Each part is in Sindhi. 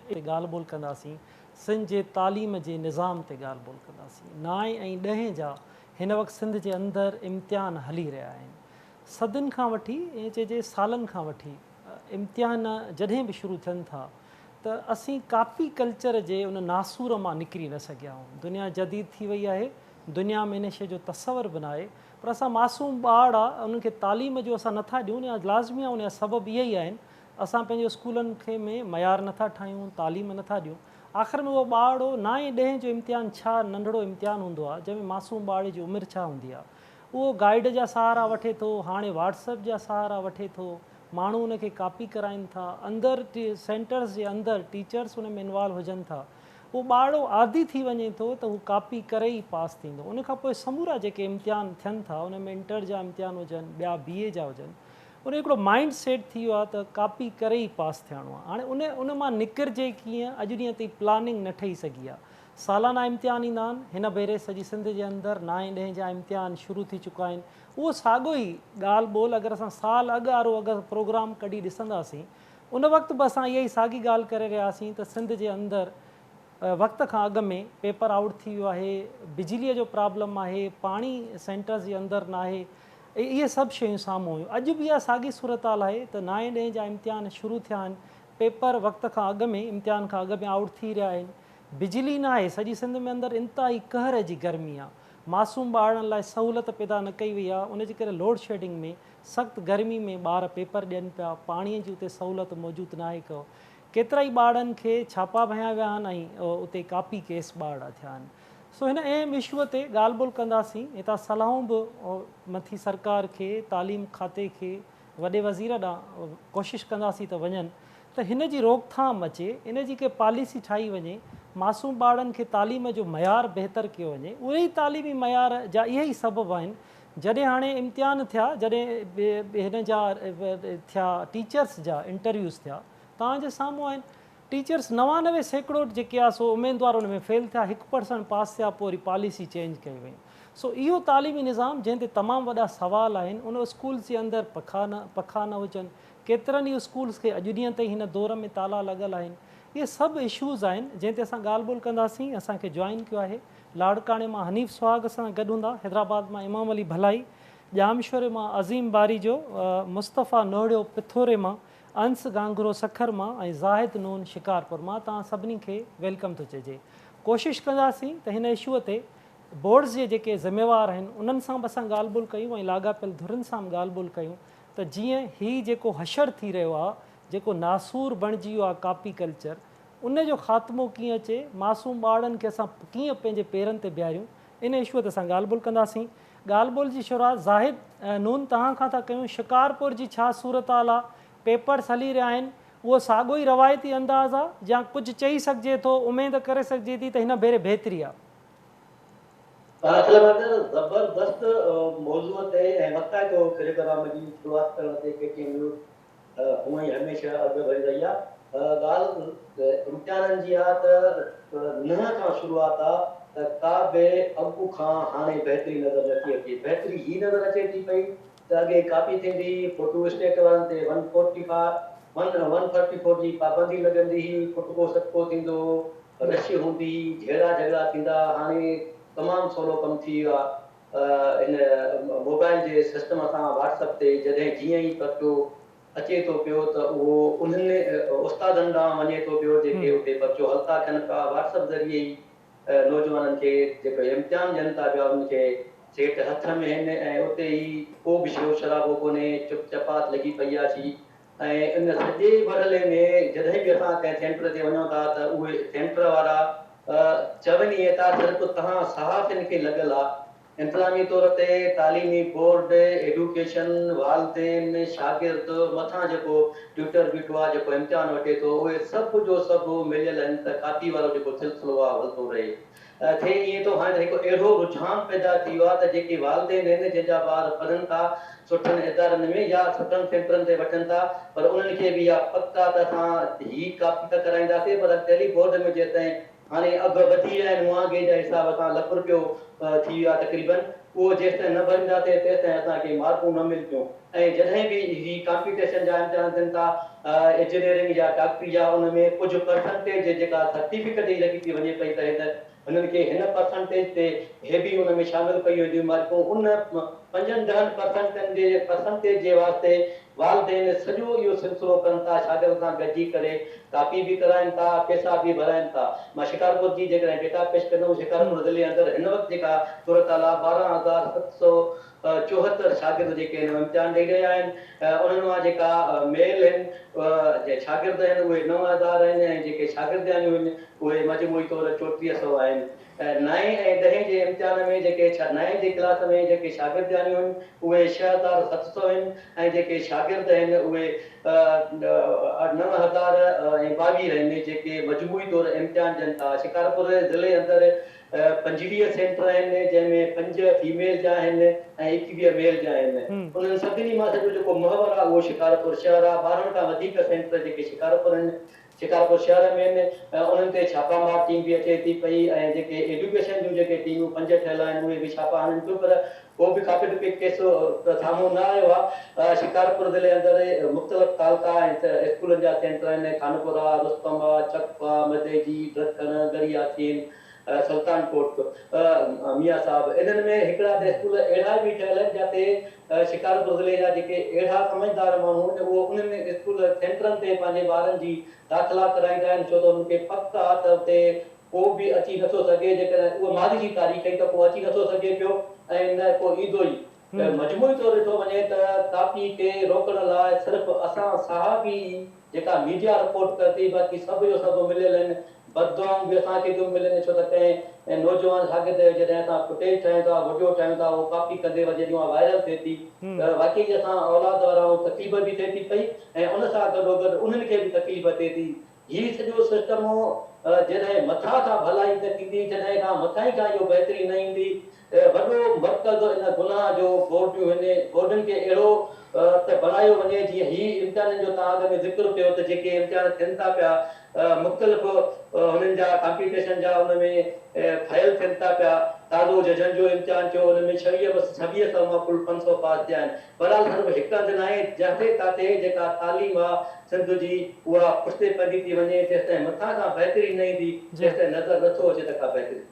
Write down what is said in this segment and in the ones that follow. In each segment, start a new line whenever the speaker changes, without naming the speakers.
تي ڳالهه ٻولهه ڪنداسين، سنڌ جي تعليم جي نظام تي ڳالهه ٻولهه ڪنداسين. نائين ۽ ڏهين جا هن وقت سنڌ جي اندر امتحان هلي رهيا آهن. صدين کان وٺي ائين چئجي سالن کان وٺي امتحان جڏهن به شروع ٿين ٿا ته اسين ڪاپي ڪلچر جي ان ناسور مان نڪري نه سگهيا آهيون. دنيا جديد ٿي وئي آهي، دنيا ۾ ان شيء جو تصور به ناهي پر اسان معصوم ٻار آ انهن کي تعليم جو اسان نٿا ڏيون يا لازمي آ ان جا سبب اهي ئي آهن اسان پنهنجي اسڪولن کي ۾ معيار نٿا ٺاهيون، تعليم نٿا ڏيون. آخر ۾ اهو ٻارڙو نائين ڏهين جو امتحان ڇا ننڍڙو امتحان هوندو آ، جنهن ۾ معصوم ٻارڙي جي عمر ڇا هوندي آ. اهو گائيڊ جا سهارا وٺي ٿو، هاڻي واٽس ايپ جا سهارا وٺي ٿو، ماڻهو ان کي ڪاپي ڪرائين ٿا، اندر سينٽرز جي اندر ٽيچرس ان ۾ انوالو هجن ٿا. اهو ٻارڙو عادي ٿي وڃي ٿو ته هو ڪاپي ڪري ئي پاس ٿيندو. ان کان پوء سمورا جيڪي امتحان ٿين ٿا، ان ۾ انٽر جا امتحان هجن، ٻيا بي اي جا هجن، ان جو هڪڙو مائنڊ سيٽ ٿي ويو آهي ته ڪاپي ڪري ئي پاس ٿيڻو آهي. هاڻي ان ان مان نڪرجي ڪيئن، اڄ ڏينهن تائين پلاننگ نه ٺهي سگهي آهي. سالانه امتحان ايندا آهن، هن ڀيري سڄي سنڌ جي اندر نائين ڏهين جا امتحان شروع ٿي چڪا آهن. اهو ساڳيو ئي ڳالهه ٻولهه اگر اسان سال اڳ وارو اگر پروگرام ڪڍي ڏسنداسين، ان وقت به اسان اها ئي ساڳي ڳالهه ڪري رهيا هئاسين ته سنڌ جي اندر وقت کان اڳ ۾ پيپر آئوٽ ٿي ويو آهي، بجليء جو پرابلم آهي، پاڻي سينٽرز جي اندر ناهي، اهي سڀ شيون سامهون هيون. اڄ به اها ساڳي صورتحال آهي ته نائين ڏهين جا امتحان شروع ٿيا آهن، پيپر وقت کان اڳ ۾ امتحان کان اڳ ۾ آئوٽ ٿي رهيا آهن، بجلي ناهي، سڄي سنڌ ۾ اندر انتهائي قهر جي گرمي آهي، معصوم ٻارڙن لاء سهولت پيدا نه ڪئي وئي آهي، ان جي ڪري لوڊشيڊنگ ۾ سخت گرمي ۾ ٻار پيپر ڏين پيا، پاڻي جي اتي سهولت موجود ناهي ڪو ڪيترائي ٻارڙن کي ڇاپا به هنيا ويا آهن ۽ اتي ڪاپي ڪيس ٻارڙا ٿيا آهن. سو هن اهم اشوء تي ڳالهه ٻولهه ڪنداسين. هتان صلاحون به مٿي سرڪار کي، تعليم کاتي کي، وڏي وزير ڏانهن ڪوشش ڪنداسين ته وڃن ته هن جي روڪٿام اچي، ان جي ڪي پاليسي ٺاهي وڃي، معصوم ٻارڙن کي تعليم جو معيار بهتر ڪيو وڃي. اهي ئي تعليمي معيار جا اهي ئي سبب آهن جڏهن هاڻي امتحان ٿيا، جڏهن هن جا ٿيا ٽيچرس جا انٽرويوز ٿيا توهان جي سامهون آهن ٽيچرس 99% جيڪي آ سو اميدوار ان ۾ فيل ٿيا 1% پاس ٿيا پوء وري پاليسي چينج ڪئي وئي سو اهو تعليمي نظام جنهن تي تمام وڏا سوال آهن ان اسڪولز جي اندر پکا نه پکا نه هجن ڪيترن ئي اسڪولز کي اڄ ڏينهن تائين هن دور ۾ تالا لڳل آهن اهي سڀ اشوز آهن جنهن تي اسان ڳالهه ٻولهه ڪنداسين اسان کي جوائن ڪيو آهي لاڙڪاڻي مان حنيف سهاڳ اسان سان گڏ هوندا حيدرآباد مان امام علي ڀلائي ڄامشوري مان عظيم باريجو مصطفيٰ نوهڙيو پٿوري مان انس گانگهرو سکر مان ۽ زاهد نون شڪارپور مان توهان سڀني کي welcome ٿو چئجي. ڪوشش ڪنداسين ته هن اشوء تي بورڊز جي جيڪي ذميوار آهن انهن سان به اسان ڳالهه ٻولهه ڪيون ۽ لاڳاپيل ڌرين سان به ڳالهه ٻولهه ڪيون ته جيئن هي جيڪو حشر ٿي رهيو آهي جيڪو ناسور بڻجي ويو آهي ڪاپي ڪلچر ان جو خاتمو ڪيئن اچي معصوم ٻارڙن کي اسان ڪيئن پنهنجي پيرن تي بيهاريون ان اشوء تي اسان ڳالهه ٻولهه ڪنداسين. ڳالهه ٻولهه جي شروعات زاهد نون توهان کان ٿا ڪيون. شڪارپور جي ڇا صورتحال آ؟ پيپرس هلي رهيا آهن. اهو ساڳيو ئي روايتي انداز آ يا ڪجهه چئي سگهجي ٿو، اميد ڪري سگهجي ٿي ته هن ڀيري بهتري آ؟
اسلم حيدر، زبردست موضوع تي ۽ وقتائتو پروگرام جي شروعات ڪرڻ تي ڪي ٽي اين نيوز هونئن ئي هميشه اڳڀري رهي آ. ڳالهه امتحانن جي آ ته ننهن کان شروعات آ ته ڪا به اڳ کان هاڻي بهتري نظر نٿي اچي. بهتري هي نظر اچي ٿي پئي ته اڳي ڪاپي ٿيندي هئي، فوٽو اسٽيٽ وارن تي one forty four, one forty four جي پابندي لڳندي هئي، ڪٽڪو سٽڪو ٿيندو هو، رش هوندي هئي، جهيڙا جهڳڙا ٿيندا ها، هاڻي تمام سولو ڪم ٿي ويو آ. ان موبائل جي سسٽم سان واٽس اپ تي جڏهن جيئن ئي پرچو اچي ٿو پيو ته اهو انهن استادن ڏانهن وڃي ٿو پيو جيڪي اتي پرچو حل ٿا ڪن پيا. واٽس اپ ذريعي ئي نوجوانن کي جيڪو امتحان ڏين ٿا پيا انهن کي سيٽ هٿ ۾ آهن ۽ اتي ئي ڪو به شور شرابو ڪونهي، چپ چپات لڳي پئي آهي. ۽ ان سڄي مرحلي ۾ جڏهن به اسان ڪنهن سينٽر تي وڃون ٿا ته اهي سينٽر وارا چون ائين ٿا صرف توهان صحافين کي لڳل آ، انتظامي طور تي تعليمي بورڊ، ايڊوڪيشن، والدين، شاگرد، مٿان جيڪو ٽيوٽر بيٺو آ جيڪو امتحان وٺي ٿو اهي سڀ جو سڀ مليل آهن ته ڪاپي وارو جيڪو سلسلو آ هلندو رهي. ٿئي ائين ٿو هاڻي ته هڪ اهڙو رجحان پيدا ٿي ويو آهي ته جيڪي والدين آهن جنهن جا ٻار پڙهن ٿا سٺن ادارن ۾ يا سٺن سينٽرن تي وٺن ٿا پر انهن کي به اها پڪ آهي ته اسان هي ڪاپي ته ڪرائينداسين پر اڳتي هلي بورڊ ۾ جيستائين هاڻي اگهه وڌي ويا آهن مهانگي جا حساب سان لک رپيو ٿي ويو آهي تقريبن اهو جيستائين نه ڀرينداسين تيستائين اسان کي مارڪون نه ملنديون ۽ جڏهن به هي ڪامپيٽيشن جا امتحان ٿين ٿا انجنيئرنگ يا ڊاڪٽري جا ان ۾ ڪجهه پرسنٽيج جيڪا سرٽيفڪيٽ جي لڳي ٿي وڃي پئي ته هن هنن کي هن پرسنٽيج تي هي به ان ۾ شامل ڪيون وينديون مارڪون ان پنجن ڏهن پرسنٽن جي پرسنٽيج جي واسطي والدين سڄو اهو سلسلو ڪن ٿا شاگرد سان گڏجي ڪري ڪاپي به ڪرائن ٿا پيسا به ڀرائن ٿا مان شڪارپور جي جيڪڏهن ڊيٽا پيش ڪندم شڪارپور ضلعي اندر هن وقت جيڪا صورتحال آهي 12774 شاگرد جيڪي آهن امتحان ڏئي رهيا آهن انهن مان جيڪا ميل آهن شاگرد آهن اهي 9000 آهن ۽ جيڪي شاگردياڻيون آهن اهي مجموعي طور 3400 آهن. نائين ۽ ڏهين جي امتحان ۾ جيڪي نائين جي ڪلاس ۾ جيڪي شاگردياڻيون آهن اهي 6700 آهن ۽ جيڪي شاگرد آهن اهي 9022 آهن جيڪي مجموعي طور امتحان ڏين ٿا. شڪارپور ضلعي اندر 25 سينٽر آهن جنهن ۾ 5 فيميل جا آهن ۽ 21 ميل جا آهن. انهن سڀني مان سڄو جيڪو محور آهي اهو شڪارپور شهر آهي. 12 کان وڌيڪ سينٽر جيڪي شڪارپور آهن شڪارپور شهر ۾ آهن انهن تي ڇاپا مار ٽيم به اچي ٿي پئي ۽ جيڪي ايڊيوڪيشن جون جيڪي ٽيمون 5 ٺهيل آهن اهي به ڇاپا هڻن ٿيون پر ڪو به ڪاپي ٽپي ڪيس ته سامهون نه آيو آهي. شڪارپور ضلعي اندر مختلف تعلقا ۽ اسڪولن جا سينٽر آهن خانپور آ، رستم آ، چڪ آ، مدئجي، ڊرکڻ، ڳڙهي ياسين، سلطان ڪوٽ، ميان صاحب انهن ۾ هڪڙا ته اسڪول اهڙا به ٺهيل آهن جاتي شڪارپور ضلعي جا جيڪي اهڙا سمجهدار ماڻهو آهن اهو انهن اسڪول سينٽرن تي پنهنجي ٻارن جي داخلا ڪرائيندا آهن ڇو ته انهن کي پڪ آ ته اتي ڪو به اچي نٿو سگهي جيڪڏهن اهو ماضي جي تاريخ هئي ته ڪو اچي نٿو سگهي پيو ۽ نه ڪو ايندو ئي ته مجموعي طور ڏٺو وڃي ته ڪاپي کي روڪڻ لاء صرف اسان صحافي ئي جيڪا ميڊيا رپورٽ ڪري ٿي باقي سڀ جو سڀ مليل آهن بددعائون به اسان کي ٿيون ملن ڇو ته ڪنهن نوجوان شاگرد جو جڏهن اسان فوٽيج ٺاهيون ٿا وڊيو ٺاهيون ٿا اهو ڪاپي ڪندي وري جڏهن اها وائرل ٿئي ٿي ته واقعي ئي اسان اولاد وارا تڪليف به ٿئي ٿي پئي ۽ ان سان گڏوگڏ انهن کي به تڪليف ٿئي ٿي هي سڄو سسٽم جڏهن مٿان کان ڀلائي نه ٿيندي جڏهن کان مٿائين کان اهو بهتري نه ايندي وڏو مرڪز ان گناهه جو بورڊيون هن بورڊن کي اهڙو ته بڻايو وڃي جيئن هي امتحانن جو توهان اڳ ۾ ذڪر ڪيو ته جيڪي امتحان ٿين ٿا پيا مختلف هنن جا ڪامپيٽيشن جا ان ۾ فيل ٿين ٿا پيا تازو ججن جو امتحان ٿيو ان ۾ ڇويهه بس ڇويهه سئو مان ڪل 500 پاس ٿيا آهن بهرحال صرف هڪ هنڌ ناهي جاٿي تاٿي جيڪا تعليم آ سنڌ جي اها پٺتي پئجي ٿي وڃي جيستائين مٿان کان بهتري نه ايندي تيستائين نظر نٿو اچي ته ڪا بهتري ٿيندي.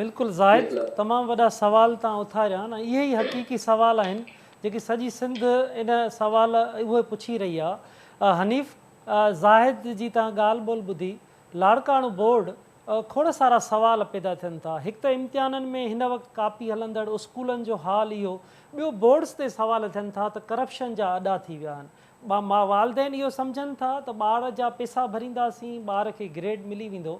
بلڪل زاهد تمام وڏا سوال تان اٿاريا آهن ۽ اهي ئي حقيقي سوال آهن جيڪي سڄي سنڌ ان سوال اهي پڇي رهي آ حنيف زاهد جي تان ڳالهه ٻولهه ٻڌي لاڙڪاڻو بورڊ کوڙ سارا سوال پيدا ٿين ٿا هڪ ته امتحانن ۾ هن وقت ڪاپي هلندڙ اسڪولن جو حال اهو ٻيو بورڊز تي سوال ٿين ٿا ته ڪرپشن جا اڏا ٿي ويا آهن والدين اهو سمجهن ٿا ته ٻار جا پيسا ڀرينداسين ٻار کي گريڊ ملي ويندو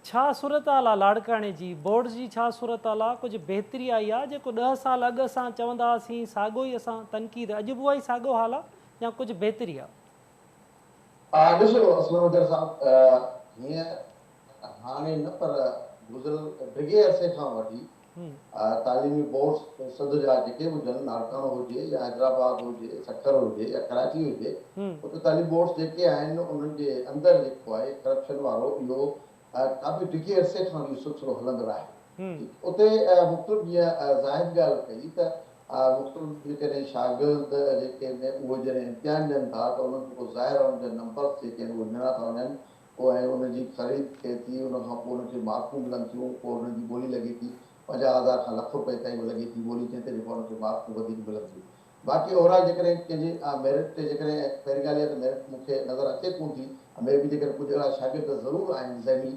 ڇا صورتحال آ لاڙڪاڻي جي بورڊز جي ڇا صورتحال آ ڪجهه بهتري آئي آ جيڪو 10 سال اڳ اسان چوندا هئاسين ساڳو ئي اسان تنقيد اڄ به اها ئي ساڳو حال آ يا ڪجهه بهتري آ.
ڏسو اسلم حيدر صاحب هينئر هاڻي نه پر گذريل ڊگهي عرصي کان وٺي تعليمي بورڊز سنڌ جا جيڪي به هجن لاڙڪاڻو هجي يا حيدرآباد هجي سکر هجي يا ڪراچي هجي اتي تعليمي بورڊز جيڪي آهن انهن جي اندر جيڪو آهي ڪرپشن وارو اهو ڪافي ڊگهي عرصي کان اهو سلسلو هلندڙ آهي اتي مختلف جيئن زاهد ڳالهه ڪئي ته مختلف جيڪڏهن شاگرد جيڪي آهن اهي جڏهن امتحان ڏين ٿا ته انهن کي پوء ظاهر آهي انهن جا نمبرز جيڪي آهن اهي ڏنا ٿا وڃن پوء ۽ ان جي خريد ٿئي ٿي، ان کان پوء ان کي مارڪون ملن ٿيون، پوء انهن جي ٻولي لڳي ٿي، 50 هزار کان لک روپئي تائين به لڳي ٿي ٻولي، جنهن تي جيڪو آهي ان کي مارڪون وڌيڪ ملن ٿيون. باقي اوور آل جيڪڏهن ڪنهن جي ميرٽ تي جيڪڏهن پهرين ڳالهه اها ته ميرٽ مون کي نظر اچي ڪونه ٿي، مي بي جيڪڏهن ڪجهه اهڙا شاگرد ضرور آهن ذهني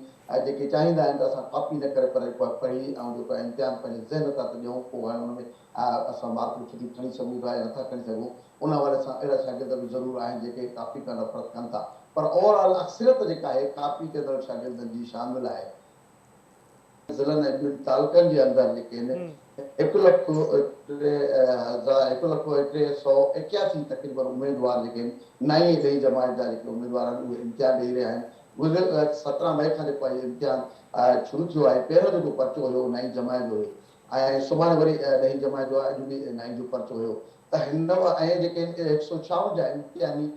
جيڪي چاهيندا آهن ته اسان ڪاپي نه ڪري پر جيڪو آهي پڙهي ۽ جيڪو آهي امتحان پنهنجي ذهن تان ته ڏيون پوء هاڻي ان ۾ اسان مارڪون سٺيون کڻي سگهون ٿا يا نٿا کڻي سگهون ان حوالي سان اهڙا شاگرد به ضرور آهن جيڪي ڪاپي کان نفرت ڪن ٿا پر اوور آل اڪثريت جيڪا آهي ڪاپي ڪندڙ شاگردن جي شامل آهي. ضلعن ۽ ٻين تعلقن جي اندر جيڪي آهن هڪ لک ٽي هزار هڪ لک ۽ 381 تقريبن اميدوار جيڪي آهن نائين ۽ ڏهين جماعت جا جيڪي اميدوار آهن اهي امتحان ڏئي رهيا آهن گذريل 17 مئي کان جيڪو آهي امتحان شروع ٿيو آهي پهريون جيڪو پرچو هيو اهو نائين جماعت جو هيو ۽ سڀاڻي وري ڏهين جماعت جو آهي اڄ به نائين جو پرچو هيو ته هن ۽ جيڪي هڪ سئو ڇاونجاهه امتحاني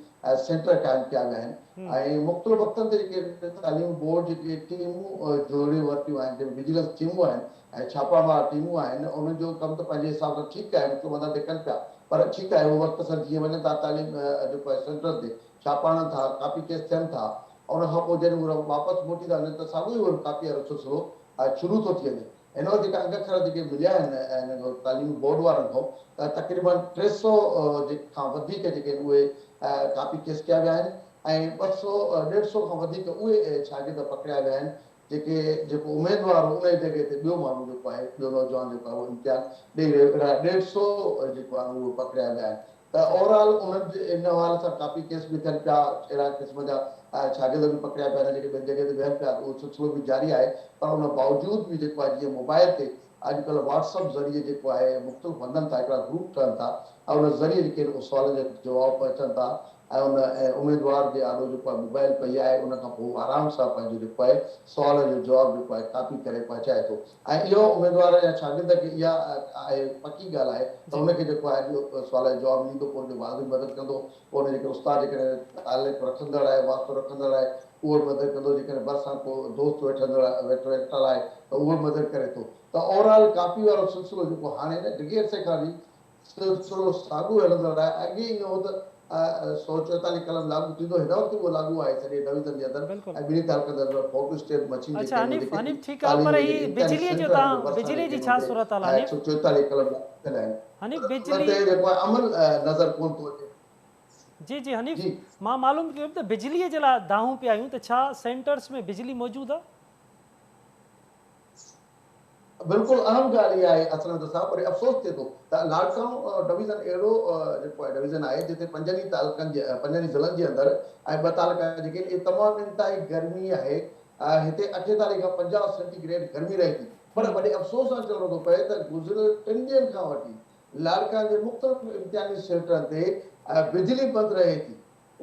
سينٽر قائم ڪيا ويا آهن ۽ مختلف وقتن تي جيڪي تعليم بورڊ جيڪي ٽيمون جوڙي ورتيون آهن جنهن ۾ وجيلنس ٽيمون آهن ۽ ڇاپا مار ٽيمون آهن انهن جو ڪم ته پنهنجي حساب سان ٺيڪ آهي مطلب اندر تي ڪن پيا پر ٺيڪ آهي اهو وقت سر جيئن وڃن ٿا تعليم جيڪو آهي سينٽرن تي ڇاپا هڻن ٿا، ڪاپي ڪيس ٿين ٿا ان کان پوء جڏهن اهي واپس موٽي ٿا وڃن ته ساڳيو ئي اهو ڪاپي وارو سلسلو شروع ٿو ٿي وڃي. هن وقت جيڪا انگ اکر جيڪي مليا آهن هن تعليمي بورڊ وارن کان ته تقريبن 300 کان وڌيڪ جيڪي آهن اهي ڪاپي ڪيس ڪيا ويا آهن ۽ ٻه سو ڏيڍ سو کان وڌيڪ اهي شاگرد پڪڙيا ويا آهن جيڪي جيڪو اميدوار هو انهي جڳهه تي ٻيو ماڻهو جيڪو آهي ٻيو نوجوان جيڪو آهي اهو امتحان ڏئي رهيو اهڙا ڏيڍ سو جيڪو آهي اهو پڪڙيا ويا آهن ته اوور آل انهن جي ان حوالي سان ڪاپي ڪيس به ٿين پيا اهڙا قسم جا شاگرد به پڪڙيا پيا آهن جيڪي ٻين جڳهه تي ويهن پيا ته اهو سلسلو به جاري آهي پر ان باوجود به جيڪو آهي جيئن موبائل تي اڄڪلهه واٽس اپ ذريعي جيڪو آهي مختلف هنڌن تان هڪڙا گروپ ٺهن ٿا ۽ ان ذريعي جيڪي آهن اهي سوالن جا جواب پهچن ٿا ۽ ان اميدوار جي آڏو جيڪو آهي موبائل پئي آهي ان کان پوء هو آرام سان پنهنجو جيڪو آهي سوال جو جواب جيڪو آهي ڪاپي ڪري پهچائي ٿو ۽ اهو اميدوار يا شاگرد کي اها آهي پڪي ڳالهه آهي ته هن کي جيڪو آهي اڄ سوال جو جواب ملندو پوء ان جو والد به مدد ڪندو پوء ان جيڪي استاد جيڪڏهن تعلق رکندڙ آهي واسطو رکندڙ آهي اهو به مدد ڪندو جيڪڏهن ڀرسان ڪو دوست ويٺندڙ ويٺل آهي ته اهو به مدد ڪري ٿو ته اوور آل ڪاپي وارو سلسلو جيڪو هاڻي نه ڊگهي عرصي کان وٺي سلسلو ساڳيو هلندڙ آهي. اڳي ائين هو ته 144 قلم لاڳو ٿيندو هن وقت به اهو لاڳو آهي سڄي ڊويزن جي اندر
بلڪل.
۽ ٻنهي تعلقن جي اندر فوٽو اسٽيٽ مشين جيڪي
اڇا
آهن اهي
حنيف
جيڪي
حنيف ٺيڪ آ
تعليم
پر
جي
هي
جيڪي امتحاني
بجلي جو
سينٽر آهن
تان
اهي ڀرسان
بجلي
جيڪي
جي
آهن
ڇا
اتي
صورتحال آ حنيف؟
144 قلم لاڳو ٿيل آهن
حنيف
ان
بجلي
تي جيڪو آهي عمل نظر ڪونه ٿو اچي.
جي جي حنيف
جي.
مان معلوم ڪيو ته بجلي جي لاء دانهون پيا آيون ته ڇا سينٽرس ۾ بجلي موجود آ؟
بلڪل اهم ڳالهه اها آهي اسلم صاحب پر افسوس ٿئي ٿو ته لاڙڪاڻو ڊويزن اهڙو جيڪو آهي ڊويزن آهي جتي پنجن ئي تعلقن جي پنجن ئي ضلعن جي اندر ۽ ٻه تعلقا جيڪي آهن اهي تمام انتهائي گرمي آهي هتي 48 کان 50 سينٽي گريڊ گرمي رهي ٿي پر وڏي افسوس سان چوڻو ٿو پئي ته گذريل ٽن ڏينهن کان وٺي لاڙڪاڻي جي مختلف امتحاني سينٽرن تي بجلي بند رهي ٿي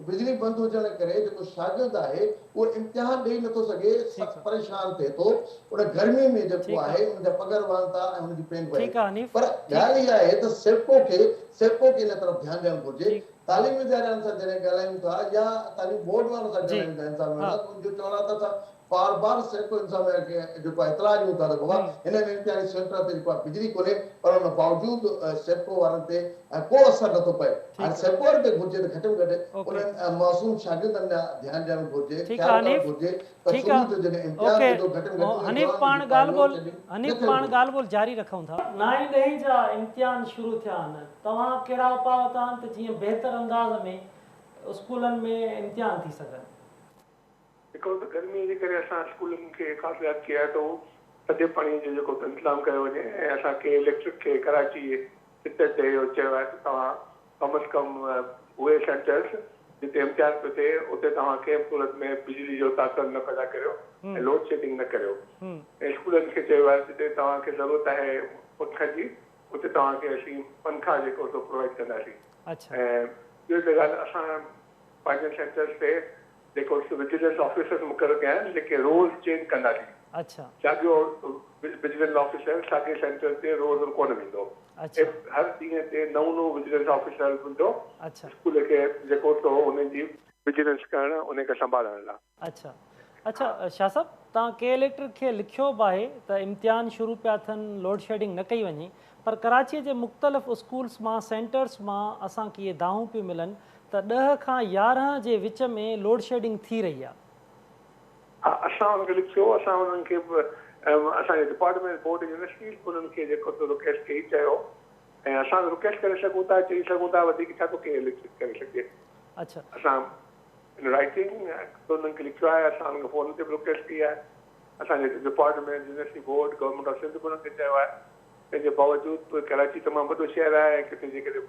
بجلي بند هجڻ ڪري جيڪو شاگرد آهي اهو امتحان ڏئي نٿو سگهي سخت پريشان ٿئي ٿو ان گرمي ۾ جيڪو آهي ان جا پگهر وهن ٿا ۽ ان جي پين وهي ٿي پر ڳالهه اها آهي ته سيپڪو کي سيپڪو کي ان طرف ڌيان ڏيڻ گهرجي تعليمي ادارن سان جڏهن ڳالهايون ٿا يا تعليم بورڊ وارن سان ڳالهايون ٿا انتظاميا سان ته ان جو چوڻ آهي ته اسان بار بار سيپڪو انتظاميا کي جيڪو آهي اطلاع ڏيون ٿا ته بابا هن ۾ امتحاني سينٽر تي جيڪو آهي بجلي ڪونهي پر ان باوجود سيپڪو وارن تي ڪو اثر نٿو پئي هاڻي سيپڪو وارن تي گهرجي ته گهٽ ۾ گهٽ انهن معصوم شاگردن ڏانهن ڌيان ڏيڻ گهرجي خيال ڪرڻ گهرجي ته صبح جو جڏهن امتحان ٿئي ٿو گهٽ ۾ گهٽ ان دوران جيڪو آهي لوڊ شيڊنگ نه ٿيڻ گهرجي.
جاري رکون ٿا. نائين ڏهين جا امتحان شروع ٿيا آهن توهان ڪهڙا اپاء ورتا آهن ته جيئن بهتر انداز ۾ اسڪولن ۾ امتحان ٿي سگهن.
هڪڙو ته گرميء جي ڪري اسان اسڪولن کي خاص هدايت ڪئي آهي ته هو ٿڌي پاڻيء جو جيڪو انتظام ڪيو وڃي ۽ اسان ڪي اليڪٽرڪ کي ڪراچي سٽي تي اهو چيو آهي ته توهان ڪم از ڪم اهي سينٽرز جتي امتحان پيو ٿئي اتي توهان ڪنهن به صورت ۾ بجلي جو تعطل نه پيدا ڪريو ۽ لوڊ شيڊنگ نه ڪريو ۽ اسڪولن کي چيو آهي جتي توهان کي ضرورت آهي پنکن جي اتي توهان کي اسين پنکا جيڪو سو پرووائيڊ ڪنداسين ۽ ٻيو ته ڳالهه اسان پنهنجن سينٽرز تي جيڪو وجيلنس آفيسرز مقرر ڪيا آهن جيڪي روز چينج ڪنداسين. ساڳيو وجيلنس آفيسر ساڳي سينٽر تي روز ڪونه ويندو. هر ڏينهن تي نئون نئون وجيلنس آفيسر ويندو اسڪول کي جيڪو سو ان جي وجيلنس ڪرڻ ان کي سنڀالڻ لا.
اڇا اڇا شاهه صاحب توهان ڪي اليڪٽرڪ کي لکيو به آهي ته امتحان شروع پيا ٿين لوڊشيڊنگ نه ڪئي وڃي پر ڪراچي جي مختلف اسڪولس مان سينٽرس مان اسان کي اهي دانهون پيون ملن ته ڏهه کان 11 جي وچ ۾ لوڊشيڊنگ ٿي رهي آهي.
ها اسان انهن کي لکيو اسان انهن کي به اسان جي ڊپارٽمينٽ بورڊ يونيورسٽيز به انهن کي جيڪو سو رڪويسٽ ڪئي چيو ۽ اسان به رڪويسٽ ڪري سگهون ٿا چئي سگهون ٿا وڌيڪ ڇا ٿو ڪي اليڪٽرڪ ڪري سگهجي. اسان ان رائٽنگ به انهن کي لکيو آهي اسان انهن کي فون تي به رڪويسٽ ڪئي آهي اسان جي department university board government of Sindh به انهن کي چيو آهي تنهن جي باوجود به ڪراچي تمام وڏو شهر آهي ۽ ڪٿي جيڪڏهن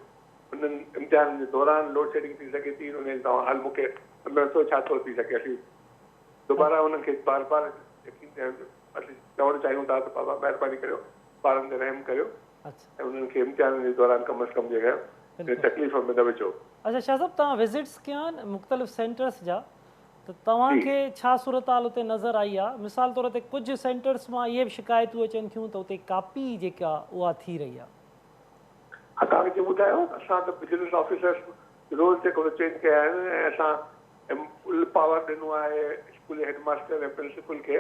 انهن امتحانن جي دوران لوڊشيڊنگ ٿي سگهي ٿي ان جو توهان حل مون کي سمجهڻ ٿو ڇا ٿو ٿي سگهي اسين دوباره انهن کي بار بار يقين اسين چوڻ چاهيون ٿا ته بابا مهرباني ڪريو ٻارن تي رحم ڪريو ۽ انهن کي امتحانن جي دوران ڪم از ڪم جيڪر ان تڪليف ۾ نه وجهو.
اڇا شاهه صاحب توهان وزٽس ڪيا آهن مختلف سينٽرس جا ته توهان کي ڇا صورتحال اتي نظر آئي آهي مثال طور تي ڪجهه سينٽرس مان اهي به شڪايتون اچن ٿيون ته اتي ڪاپي جيڪا اها ٿي رهي آهي.
ها توهان کي جيئن ٻڌايو ته اسان ته بزنس آفيسرس رول جيڪو سو چينج ڪيا آهن ۽ اسان فل پاور ڏنو آهي اسڪول جي هيڊ ماستر ۽ پرنسپل کي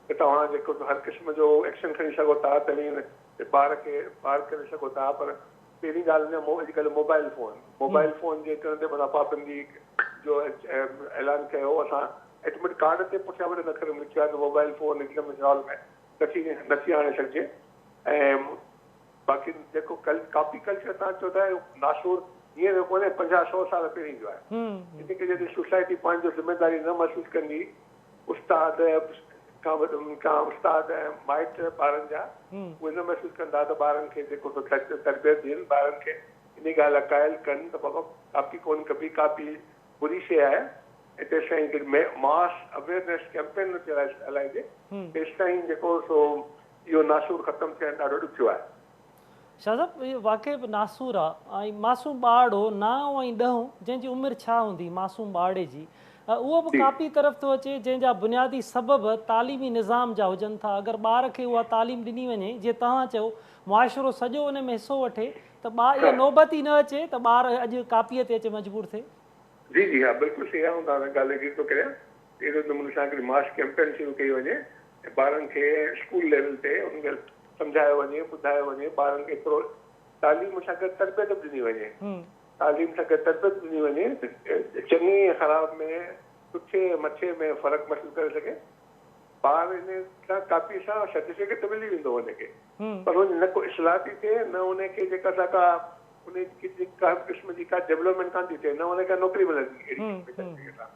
ته توهان جيڪو سو هر قسم جو ايڪشن کڻي سگهو ٿا توهين ٻار کي بار ڪري سگهو ٿا پر پهرين ڳالهه اڄڪلهه موبائل فون موبائل فون جي اچڻ تي مٿان پابندي جو اعلان ڪيو اسان ايڊمٽ ڪارڊ تي پٺيان وڏن اکرن ۾ لکيو آهي ته موبائل فون ايگزامينيشن هال ۾ نٿي آڻي سگهجي ۽ باقي جيڪو ڪاپي ڪلچر توهان چئو ٿا اهو ناسور هينئر جو ڪونهي 50 سو سال پهرين جو آهي. ان ڪري جڏهن سوسائٽي پنهنجو ذميداري نه محسوس ڪندي استاد کان استاد ۽ مائٽ ٻارن جا اهي نه محسوس ڪندا ته ٻارن کي جيڪو سو تربيت ڏين ٻارن کي ان ڳالهه لاء قائل ڪن ته بابا ڪاپي ڪونه ڪبي ڪاپي بري شيء آهي ۽ تيستائين هڪڙي ماس اويئرنيس ڪيمپين نه ٿي هلائجي تيستائين جيڪو سو اهو ناسور ختم ٿيڻ ڏاڍو ڏکيو آهي.
شاهه صاحب اهو واقعي به ناسور آ ۽ معصوم ٻارڙو نائون ۽ ڏهون جنهن جي عمر ڇا هوندي معصوم ٻارڙي جي اهو به ڪاپي طرف ٿو اچي جنهن جا بنيادي سبب تعليمي نظام جا هجن ٿا اگر ٻار کي اها تعليم ڏني وڃي جيئن توهان چيو معاشرو سڄو ان ۾ حصو وٺي ته ٻار اها نوبت ئي نه اچي ته ٻار اڄ ڪاپيء تي اچي مجبور ٿئي.
جي جي ها بلڪل صحيح آئون توهان سان ڳالهه ايگري ٿو ڪريان ته اهڙي نموني سان هڪڙي ماس ڪيمپين شروع ڪئي وڃي ۽ ٻارن کي اسڪول ليول تي انهن کي سمجهايو وڃي ٻڌايو وڃي ٻارن کي ايترو تعليم سان گڏ تربيت به ڏني وڃي تعليم سان گڏ تربيت ڏني وڃي ته چڱي ۽ خراب ۾ سٺي ۽ مٺي ۾ فرق محسوس ڪري سگهي ٻار ان سان ڪاپي سان سرٽيفڪيٽ ته ملي ويندو ان کي پر ان نه ڪو اصلاح ٿي ٿئي نه ان کي جيڪا سا ڪا ان کي ڪا به قسم جي ڪا ڊولپمينٽ ڪانه ٿي ٿئي نه ان کي نوڪري ملندي اهڙي قسم جي سرٽيفڪيٽ سان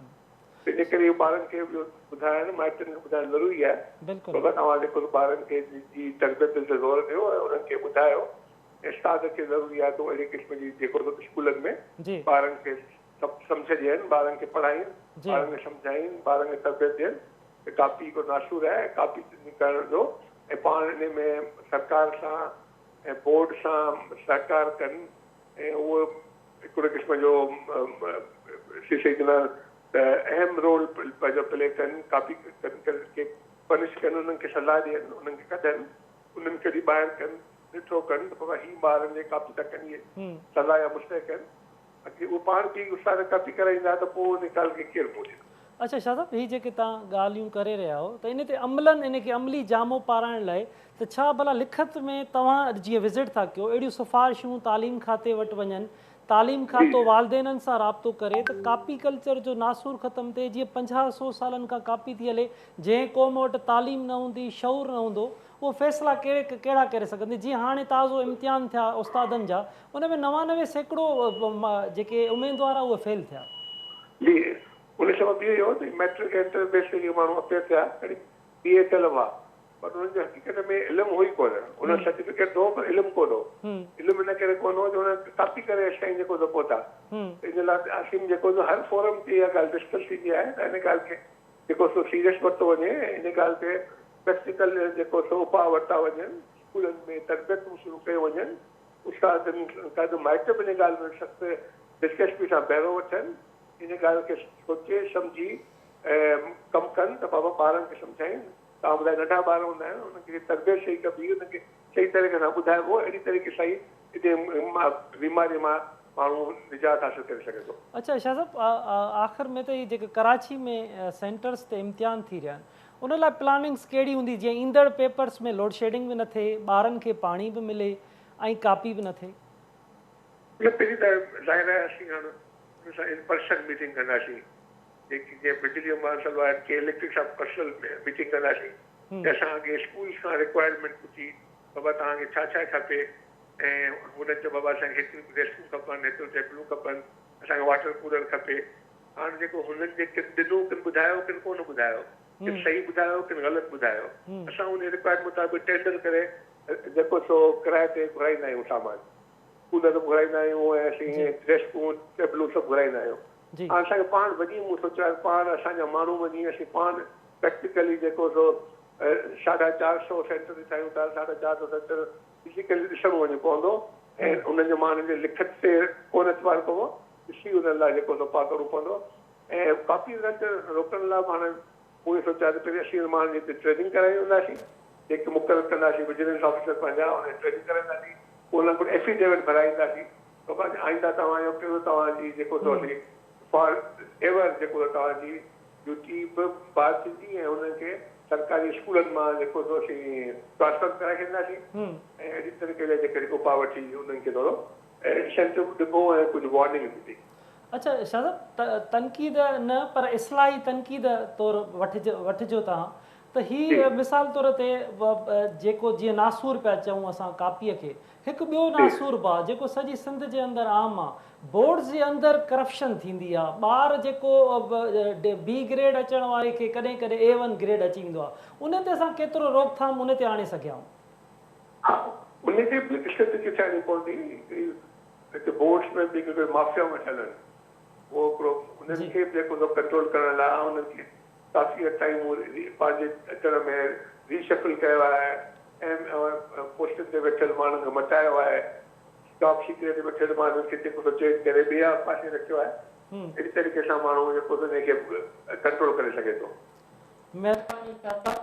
تنهن جي ڪري اهو ٻارن کي اهو ٻڌائڻ مائٽن کي ٻڌائڻ ضروري آهي بابا توهان جيڪو ٻارن کي جي تربيت تي زور ڏيو ۽ انهن کي ٻڌايو استاد کي ضروري آهي ته اهڙي قسم جي جيڪو اسڪولن ۾ ٻارن کي سمجهه ڏين، ٻارن کي پڙهائين، ٻارن کي سمجهائين، ٻارن کي تربيت ڏين ته ڪاپي هڪ ناسور آهي ۽ ڪاپي ڪرڻ جو ۽ پاڻ انهي ۾ سرڪار سان ۽ بورڊ سان سهڪار ڪن ۽ اهو هڪڙي قسم جو ته اهم رول پنهنجو پلي ڪن، ڪاپي کي پنش ڪن، انهن کي سزا ڏين، انهن کي ڪڍن، انهن کي ڪڍي ٻاهر ڪن، ڏٺو ڪن ته بابا هي ٻارن جي ڪاپي ٿا ڪن اهي سزا يا مستحق آهن. باقي اهو پاڻ پيء استاد ڪاپي ڪرائيندا ته پوء ان ڳالهه کي ڪير منهن ڏيندو.
اڇا شاهه صاحب هي جيڪي توهان ڳالهيون ڪري رهيا آهيو ته ان تي عملن ان کي عملي جامو پارائڻ لاء ته ڇا ڀلا لکت ۾ توهان جيئن وزٽ ٿا ڪيو اهڙيون سفارشون تعليم کاتي وٽ وڃن تعليم کاتو والدينن سان رابطو ڪري ته ڪاپي ڪلچر جو ناسور ختم ٿئي جيئن 50 سو سالن کان ڪاپي ٿي هلي جنهن قوم وٽ تعليم نه هوندي شعور نه هوندو اهو فيصلا ڪهڙي ڪهڙا ڪري سگهندي جيئن هاڻي تازو امتحان ٿيا استادن جا ان ۾ 99% جيڪي اميدوار اهي فيل ٿيا.
جي ان سبب اهو ئي هو ته مئٽرڪ ۽ انٽر بيس تي جيڪي ماڻهو اپيئر ٿيا کڻي بي اي ٿيل هئا پر انهن جو حقيقت ۾ علم هو ئي ڪونه انهن سرٽيفڪيٽ هو پر علم ڪونه هو علم ان ڪري ڪونه هو جو انهن ڪاپي ڪري ايستائين جيڪو سو پهتا ان لاء اسين جيڪو سو هر فورم تي اها ڳالهه ڊسڪس ٿيندي آهي ته ان ڳالهه کي جيڪو سو سيريس ورتو وڃي ۽ ان ڳالهه تي پريڪٽيڪل جيڪو سو اپاء ورتا وڃن، اسڪولن ۾ تربيتون شروع ڪيون وڃن، استادن کان مائٽ به ان ڳالهه ۾ سخت دلچسپي سان بهرو وٺن، ان ڳالهه کي سوچي سمجهي ڪم ڪن ته بابا ٻارن کي سمجهائين، توهان ٻڌايو ننڍا ٻار هوندا آهن انهن کي تربيت صحيح ڪبي انهن کي صحيح طريقي سان ٻڌائبو اهڙي طريقي سان ئي ان بيماري مان ماڻهو نجات حاصل ڪري سگهي ٿو.
اڇا شاهه صاحب آخر ۾ ته هي جيڪي ڪراچي ۾ سينٽرس تي امتحان ٿي رهيا آهن ان لاء پلاننگس ڪهڙي هوندي جيئن ايندڙ پيپرس ۾ لوڊشيڊنگ به نه ٿئي، ٻارن کي پاڻي به ملي ۽ ڪاپي به نه ٿئي؟
نه پهرين ته ظاهر آهي اسين هاڻ ان سان ان پرسن ميٽنگ ڪنداسين جيڪي جيئن بجلي جو مسئلو آهي ڪي اليڪٽرڪ سان پرسنل ميٽنگ ڪنداسين ته اسان اڳي اسڪولس کان رڪوائرمينٽ پڇي بابا توهان کي ڇا ڇا کپي ۽ هنن چيو بابا اسان کي هيتريون ڊيسڪون کپن هيتريون ٽيبلون کپن اسان کي واٽر ڪولر کپي هاڻ جيڪو هنن جي ڪن ڏنو ڪن ٻڌايو ڪن ڪونه ٻڌايو ڪن صحيح ٻڌايو ڪن غلط ٻڌايو اسان ان رڪوائرڊ مطابق ٽينڊر ڪري جيڪو سو ڪرائي تي گهرائيندا آهيون سامان ڪولر به گهرائيندا آهيون ۽ اسين ڊيسڪون ٽيبلون سڀ گهرائيندا آهيون هاڻ اسان کي پاڻ وڃي مون سوچيو آهي پاڻ اسان جا ماڻهو وڃي اسين پاڻ پريڪٽيڪلي جيڪو سو 450 سينٽر ٺاهيون ٿا 450 سينٽر فزيڪلي ڏسڻو وڃي پوندو ۽ انهن جو ماڻهن جي لکت تي ڪونه اعتبار ڪبو ڏسي انهن لاء جيڪو سو اپاء ڪرڻو پوندو ۽ ڪاپي ڪلچر روڪڻ لاء به هاڻي مون اهو سوچيو آهي ته پهرين اسين ماڻهن جي هتي ٽريننگ ڪرائي وينداسين جيڪي مقرر ڪنداسين وجيلنس آفيسر پنهنجا انهن جي ٽريننگ ڪرائينداسين پوء انهن کان ايفيڊيوٽ ڀرائينداسين بابا آئنده توهان جو ڪهڙو توهان جي جيڪو سو اسين فار ايور جيڪو سو توهان جي ڊيوٽي به بحال ٿيندي ۽ انهن کي سرڪاري اسڪولن مان جيڪو سو اسين ٽرانسفر به ڪرائي ڇڏينداسين ۽ اهڙي طريقي جا جيڪڏهن اپاء وٺي انهن کي ٿورو انسينٽو به ڏبو ۽ ڪجهه وارننگ به ڏبي.
اڇا شاهه صاحب تنقيد نه پر اصلاحي تنقيد طور وٺجو توهان ته هي مثال طور تي جيڪو جيئن ناسور پيا چئون اسان ڪاپيء کي هڪ ٻيو ناسور به آ جيڪو سڄي سنڌ جي اندر عام آ بورڊز جي اندر ڪرپشن ٿيندي آ ٻار جيڪو بي گريڊ اچڻ واري کي ڪڏهن ڪڏهن اي ون گريڊ اچي ويندو آ ان تي اسان ڪيترو روڪٿام ان تي آڻي سگهيا آهيون؟
ها ان تي به اسٽريٽجي ٺاهڻي پوندي هڪڙي هتي بورڊز ۾ به هڪڙي مافيائون ويٺل آهن اهو هڪڙو انهن کي به جيڪو سو ڪنٽرول ڪرڻ لاء انهن کي ڪافي حد تائين مون پنهنجي اچڻ ۾ ري شفل ڪيو آهي ۽ پوسٽن تي ويٺل ماڻهن کي مٽايو آهي ٽاپ سيڪريٽ ويٺل ماڻهن کي جيڪو سو چينج ڪري ٻيا پاسي رکيو آهي اهڙي طريقي سان ماڻهو جيڪو سو انهي کي ڪنٽرول ڪري سگهي ٿو.
مهرباني شاهه صاحب.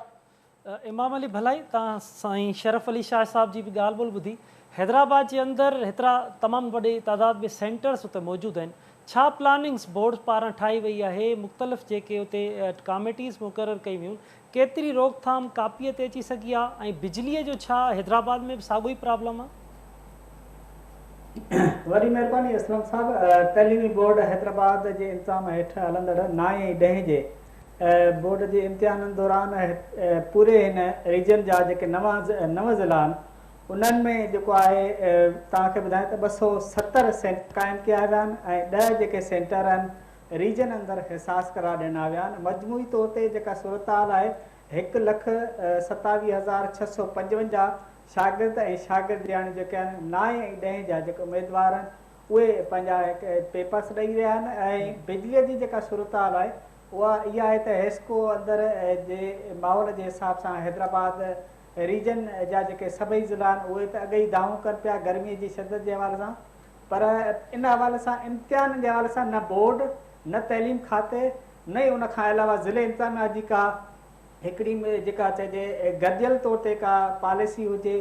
امام علي ڀلائي توهان سائين شرف علي شاهه صاحب جي به ڳالهه ٻولهه ٻڌي. حيدرآباد جي اندر هيترا تمام وڏي تعداد ۾ سينٽرس اتي موجود آهن. ڇا پلاننگس بورڊ پاران ٺاهي وئي آهي مختلف جيڪي اتي ڪاميٽيز مقرر ڪيون ويون ڪيتري روڪٿام ڪاپيء تي اچي سگهي آهي ۽ بجليء جو ڇا حيدرآباد ۾ به ساڳيو ئي پرابلم آهي؟
وڏي مهرباني اسلم صاحب تعليمي بورڊ حيدرآباد جي انتظام هيٺ هلندڙ نائين ۽ ڏهين جي بورڊ جي امتحانن دوران پوري هن ريجن جا جيڪي نو ضلعا آهن انهن ۾ جيڪو آهي توهان کي ٻڌايان ته 270 سينٽر قائم ڪيا ويا آهن ۽ 10 جيڪي سينٽر آهن ريجن اندر حساس قرار ڏنا ويا آهن مجموعي طور تي جيڪا صورتحال آهي 1,27,655 شاگرد ۽ شاگردياڻيون جيڪي آهن نائين ۽ ڏهين جا جيڪي اميدوار آهن اهي پنهنجا پيپرس ڏئي رهيا آهن ۽ بجليء جي جيڪا صورتحال آهي اها اها آهي ته حيسڪو اندر جي ماحول جي حساب سان حيدرآباد ريجن جا جيڪي سڀئي ضلعا آهن اهي ته اڳ ئي دانهون ڪن پيا گرمي جي شدت جي حوالي سان پر ان حوالي سان امتحانن جي حوالي سان نه بورڊ نه تعليم کاتي نه ئي ان کان علاوه ضلعي انتظاميا جي ڪا هڪڙي جيڪا چئجي گڏيل طور تي ڪا پاليسي هجي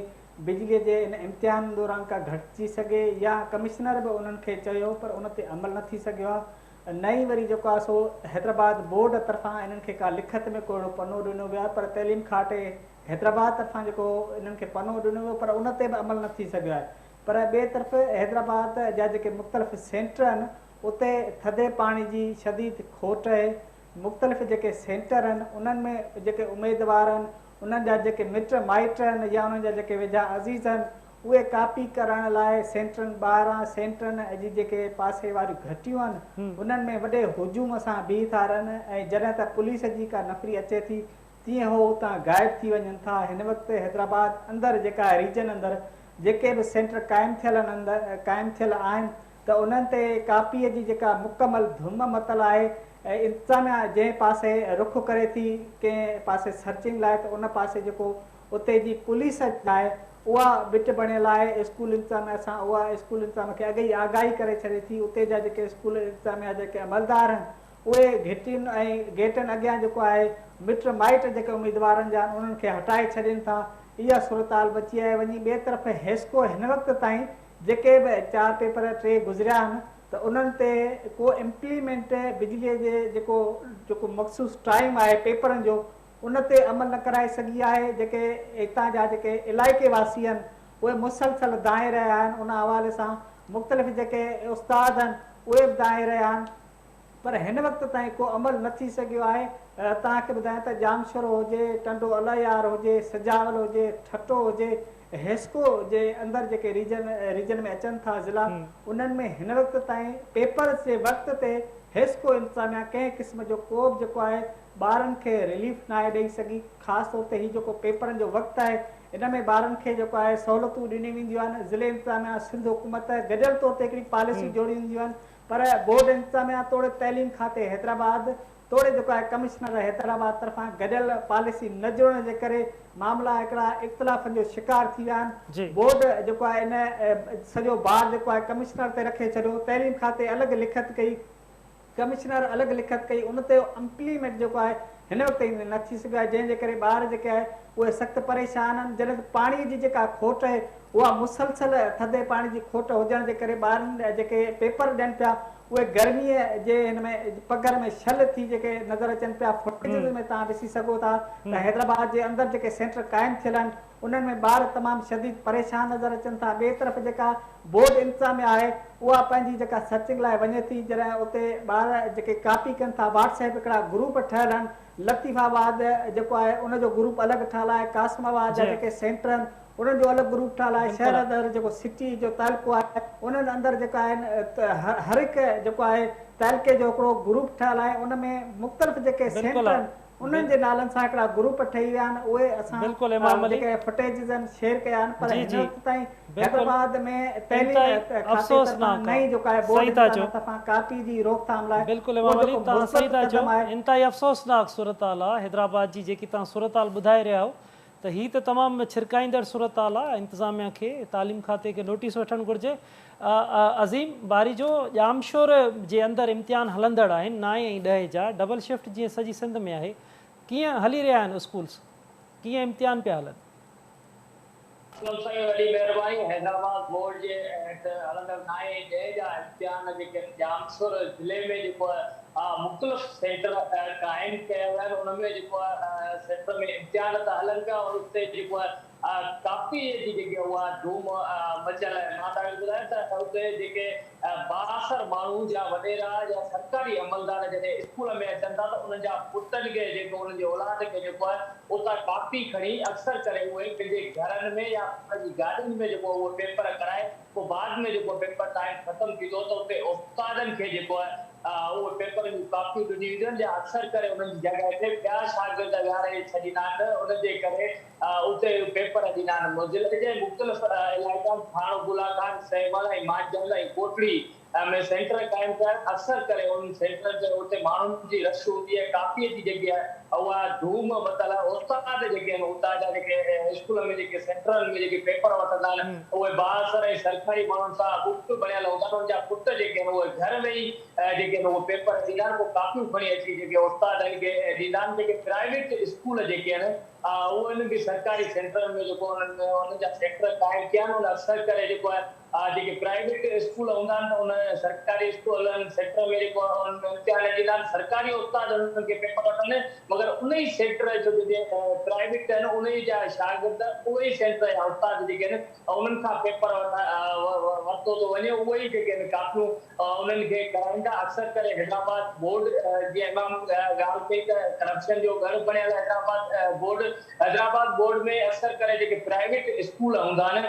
بجلي جي ان امتحان دوران ڪا گهٽجي سگهي يا ڪمشنر به انهن کي چيو پر ان تي عمل نه ٿي سگهيو آهي نه ئي وري جيڪو آهي سو حيدرآباد بورڊ طرفان انهن کي ڪا لکت ۾ ڪو اهڙو پنو ڏنو ويو آهي پر تعليم کاتي حيدرآباد طرفان جيڪو انهن کي پنو ڏنو ويو پر ان تي به عمل نه ٿي سگهيو آهي پر ٻئي طرف حيدرآباد جا جيڪي مختلف سينٽر آهن اتي ٿڌي پاڻي جي شديد کوٽ آهي مختلف جيڪي سينٽر آهن انهن ۾ جيڪي اميدوار آهن انهن جا جيڪي مٽ مائٽ آهن يا انهن جا جيڪي ويجها عزيز آهن اهي ڪاپي ڪرائڻ لاء سينٽرن ٻاهران سينٽرن جي جيڪي پاسي واريون گهٽيون آهن انهن ۾ وڏي هجوم سان بيهي ٿا رهن ۽ جڏهن ته پوليس جي ڪا نفري اچي ٿي تيئن هو اتان غائب ٿي وڃن ٿا هن وقت حيدرآباد اندر جيڪا ريجن اندر جيڪي به سينٽر قائم ٿيل قائم ٿيل آهن ته انهن تي ڪاپيء جي جيڪا مڪمل ڌم متل آهي ۽ انتظاميا جنهن پاسي رخ ڪري ٿي ڪنهن پاسي سرچنگ لاء ته ان پاسي جيڪو اتي جي پوليس آهي اها ٻٽ بڻيل آهي اسڪول انتظاميا سان اها اسڪول انتظاميا کي اڳ ئي آگاهي ڪري ڇڏي ٿي اتي جا جيڪي اسڪول انتظاميا جا جيڪي عملدار آهن اهي گهٽين ۽ گيٽن اڳيان جيڪو آهي مٽ مائٽ جيڪي اميدوارن جا آهن انهن کي هٽائي ڇڏين ٿا اها صورتحال بچي آهي وڃي ٻئي طرف حيسڪو هن وقت تائين جيڪي به چار پيپر ٽي گذريا آهن ته انهن تي ڪو امپليمينٽ بجلي جي جيڪو جيڪو مخصوص ٽائيم آهي پيپرن جو ان تي عمل نه ڪرائي سگهي آهي جيڪي هتان جا جيڪي علائقي واسي آهن اهي مسلسل دانهين رهيا آهن ان حوالي سان مختلف جيڪي استاد آهن اهي به دانهين رهيا آهن پر هن وقت تائين ڪو عمل نه ٿي سگهيو آهي. توهان کي ٻڌايان ته ڄامشورو هجي، ٽنڊو الهيار هجي، سجاول هجي، ٺٽو هجي، حيسڪو جي اندر جيڪي ريجن ريجن ۾ اچن ٿا ضلعا انهن ۾ هن وقت تائين پيپرز جي وقت تي حيسڪو انتظاميا ڪنهن قسم جو ڪو به جيڪو آهي ٻارن کي رليف ناهي ڏئي سگهي خاص طور تي هي جيڪو پيپرن جو وقت آهي ان ۾ ٻارن کي جيڪو آهي سهولتون ڏنيون وينديون آهن ضلعي انتظاميا سنڌ حڪومت گڏيل طور تي هڪڙي پاليسي جوڙيون وينديون آهن پر بورڊ انتظاميا توڙي تعليم کاتي حيدرآباد توڙي جيڪو آهي ڪمشنر حيدرآباد طرفان گڏيل پاليسي نه جوڙڻ جي ڪري معاملا هڪڙا اختلافن جو شڪار ٿي ويا آهن بورڊ جيڪو آهي ان سڄو بار جيڪو آهي ڪمشنر تي رکي ڇڏيو تعليم کاتي الڳ لکت ڪئي ڪمشنر الڳ لکت ڪئي ان تي امپليمينٽ جيڪو آهي هن وقت تائين نه ٿي سگهيو آهي جنهن جي ڪري ٻار جيڪي آهي اهي سخت پريشان آهن جڏهن ته پاڻي جي جيڪا کوٽ آهي اها مسلسل ٿڌي پاڻي جي کوٽ هجڻ جي ڪري ٻارن جيڪي پيپر ڏين پيا اهي گرميء جي هن ۾ پگهر ۾ شل ٿي جيڪي نظر اچن پيا. فوٽيجز ۾ توهان ڏسي سگهو ٿا ته حيدرآباد جي اندر جيڪي سينٽر قائم ٿيل آهن انهن ۾ ٻار تمام شديد پريشان نظر اچن ٿا. ٻئي طرف جيڪا بورڊ انتظاميا آهي اها پنهنجي جيڪا سرچنگ لاء وڃي ٿي جڏهن اتي ٻار جيڪي ڪاپي ڪن ٿا واٽس ايپ هڪڙا گروپ ٺهيل آهن لطيف آباد جيڪو آهي ان جو گروپ الڳ ٺهيل آهي قاسم آباد جا جيڪي سينٽر آهن انهن جو الڳ گروپ ٺهيل آهي شهر اندر جيڪو سٽي جو تعلقو آهي انهن اندر جيڪا آهن هر هڪ جيڪو آهي تعلقي جو هڪڙو گروپ ٺهيل آهي ان ۾ مختلف جيڪي سينٽر آهن انهن جي نالن سان هڪڙا گروپ ٺهي ويا آهن اهي اسان جيڪي فوٽيجز آهن شيئر ڪيا آهن پر هن وقت تائين حيدرآباد ۾ تعليم کاتي طرفان نه ئي جيڪو آهي بورڊ انتظاميا طرفان ڪاپي جي روڪٿام لاء
بلڪل امام علي توهان صحيح ٿا چئو انتهائي افسوسناڪ صورتحال آهي حيدرآباد جي جيڪي توهان صورتحال ٻڌائي رهيا آهيو ته هي ته تمام ڇرڪائيندڙ صورتحال آ، انتظاميا کي تعليم کاتي کي نوٽيس وٺڻ گهرجي. عظيم باريجو ڄامشوري جي اندر امتحان هلندڙ آهن نائين ۽ ڏهين جا ڊبل شفٽ جيئن سڄي سنڌ ۾ آهي ڪيئن هلي رهيا آهن اسڪولس ڪيئن امتحان پيا هلن.
اسلم سائين وڏي مهرباني حيدرآباد بورڊ جي هيٺ هلندڙ نائين ۽ ڏهين جا امتحان جيڪي ڄامشوري ضلعي ۾ جيڪو مختلف سينٽر قائم ڪيا ويا آهن ان ۾ جيڪو آهي سينٽر ۾ امتحان ته هلن پيا اور اتي جيڪو آهي ڪاپي جي جيڪي اها ڌوم مچيل آهي مان توهان کي ٻڌايان ته اتي جيڪي بااثر ماڻهو يا وڏيرا يا سرڪاري عملدار جڏهن اسڪول ۾ اچن ٿا ته انهن جا پٽن کي جيڪو انهن جي اولاد کي جيڪو آهي اتان ڪاپي کڻي اڪثر ڪري اهي پنهنجي گهرن ۾ يا پنهنجي گاڏين ۾ جيڪو اهي پيپر ڪرائي پوء بعد ۾ جيڪو پيپر ٽائيم ختم ٿيندو ته اتي استادن کي جيڪو آهي اهي پيپرن جون ڪاپيون ڏنيون وينديون آهن جا اڪثر ڪري انهن جي جڳهه تي ٻيا شاگرد ويهاري ڇڏيندا آهن ان جي ڪري اتي پيپر ڏيندا آهن ضلعي جي مختلف علائقن ٿاڻو بولا خان، سيوهڻ ۽ مانجهند ۽ ڪوٽڙي ۾ سينٽر قائم ڪيا آهن اڪثر ڪري انهن سينٽرن تي اتي ماڻهن جي رش هوندي آهي ڪاپي جي جيڪي آهي اها ڌوم متل آهي استاد جيڪي آهن اتان جا جيڪي اسڪول ۾ جيڪي سينٽرن ۾ جيڪي پيپر وٺندا آهن اهي بااثر ۽ سرڪاري ماڻهن سان ٻٽ بڻيل هوندا آهن انهن جا پٽ جيڪي آهن اهي گهر ويهي جيڪي آهن اهي پيپر ڏيندا آهن پوء ڪاپيون کڻي اچي جيڪي استادن کي ڏيندا آهن جيڪي پرائيويٽ اسڪول جيڪي آهن اهي به سرڪاري سينٽرن ۾ جيڪو انهن انهن جا سينٽر قائم ڪيا آهن ان اڪثر ڪري جيڪو آهي جيڪي پرائيويٽ اسڪول هوندا آهن ته ان سرڪاري اسڪولن سينٽر ۾ جيڪو آهي انهن ۾ امتحان ڏيندا آهن سرڪاري استاد انهن کي پيپر وٺن مگر ان ئي سينٽر جو جيڪي پرائيويٽ آهن ان ئي جا شاگرد اهي ئي سينٽر جا استاد جيڪي آهن انهن کان پيپر ورتو ٿو وڃي اهي ئي جيڪي آهن ڪاپيون انهن کي ڪرائين ٿا اڪثر ڪري حيدرآباد بورڊ جيئن امام ڳالهه ڪئي ته ڪرپشن جو ڳڙهه بڻيل حيدرآباد بورڊ حيدرآباد بورڊ ۾ اڪثر ڪري جيڪي پرائيويٽ اسڪول هوندا آهن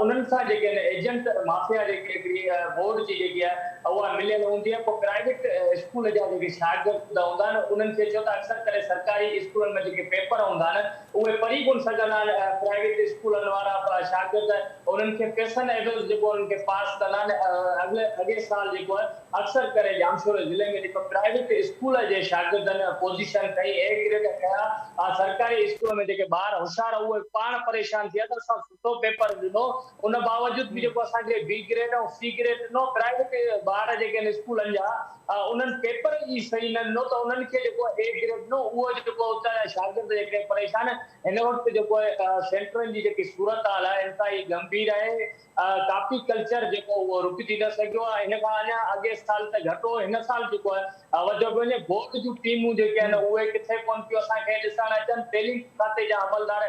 انهن سان جيڪي آهن ايجنٽ مافيا جيڪي هڪڙي بورڊ جي جيڪي آهي اها مليل هوندي آهي پوء پرائيويٽ اسڪول جا جيڪي شاگرد هوندا آهن انهن کي ڇو ته اڪثر ڪري سرڪاري اسڪولن ۾ جيڪي پيپر هوندا آهن اهي پڙهي ڪونه سگهندا آهن پرائيويٽ اسڪولن وارا شاگرد انهن کي پئسن عيوض جيڪو انهن کي پاس ڪندا آهن اڳلي اڳي سال جيڪو آهي اڪثر ڪري ڄامشوري ضلعي ۾ جيڪو پرائيويٽ اسڪول جي شاگردن پوزيشن کنئي اي گريڊ کنيا سرڪاري اسڪول ۾ جيڪي ٻار هوشيار اهي پاڻ پريشان ٿي ويا ته اسان سٺو پيپر ڏنو ان باوجود به جيڪو اسان کي بي گريڊ ۽ سي گريڊ ڏنو پرائيويٽ ٻار جيڪي آهن اسڪولن جا انهن پيپر ئي صحيح نه ڏنو ته انهن کي جيڪو اي گريڊ ڏنو اهو جيڪو اتان جا شاگرد جيڪي پريشان هن وقت جيڪو سينٽرن جي جيڪي صورتحال آهي انتهائي ڳنڀير آهي ڪاپي ڪلچر جيڪو اهو رڪجي نه سگهيو آهي ان کان اڃا اڳئين سال ته گهٽ هو هن سال جيڪو آهي وڌيو پيو وڃي بورڊ جون ٽيمون جيڪي آهن اهي ڪٿي ڪونه پيون اسان کي ڏسڻ اچن تعليم کاتي جا عملدار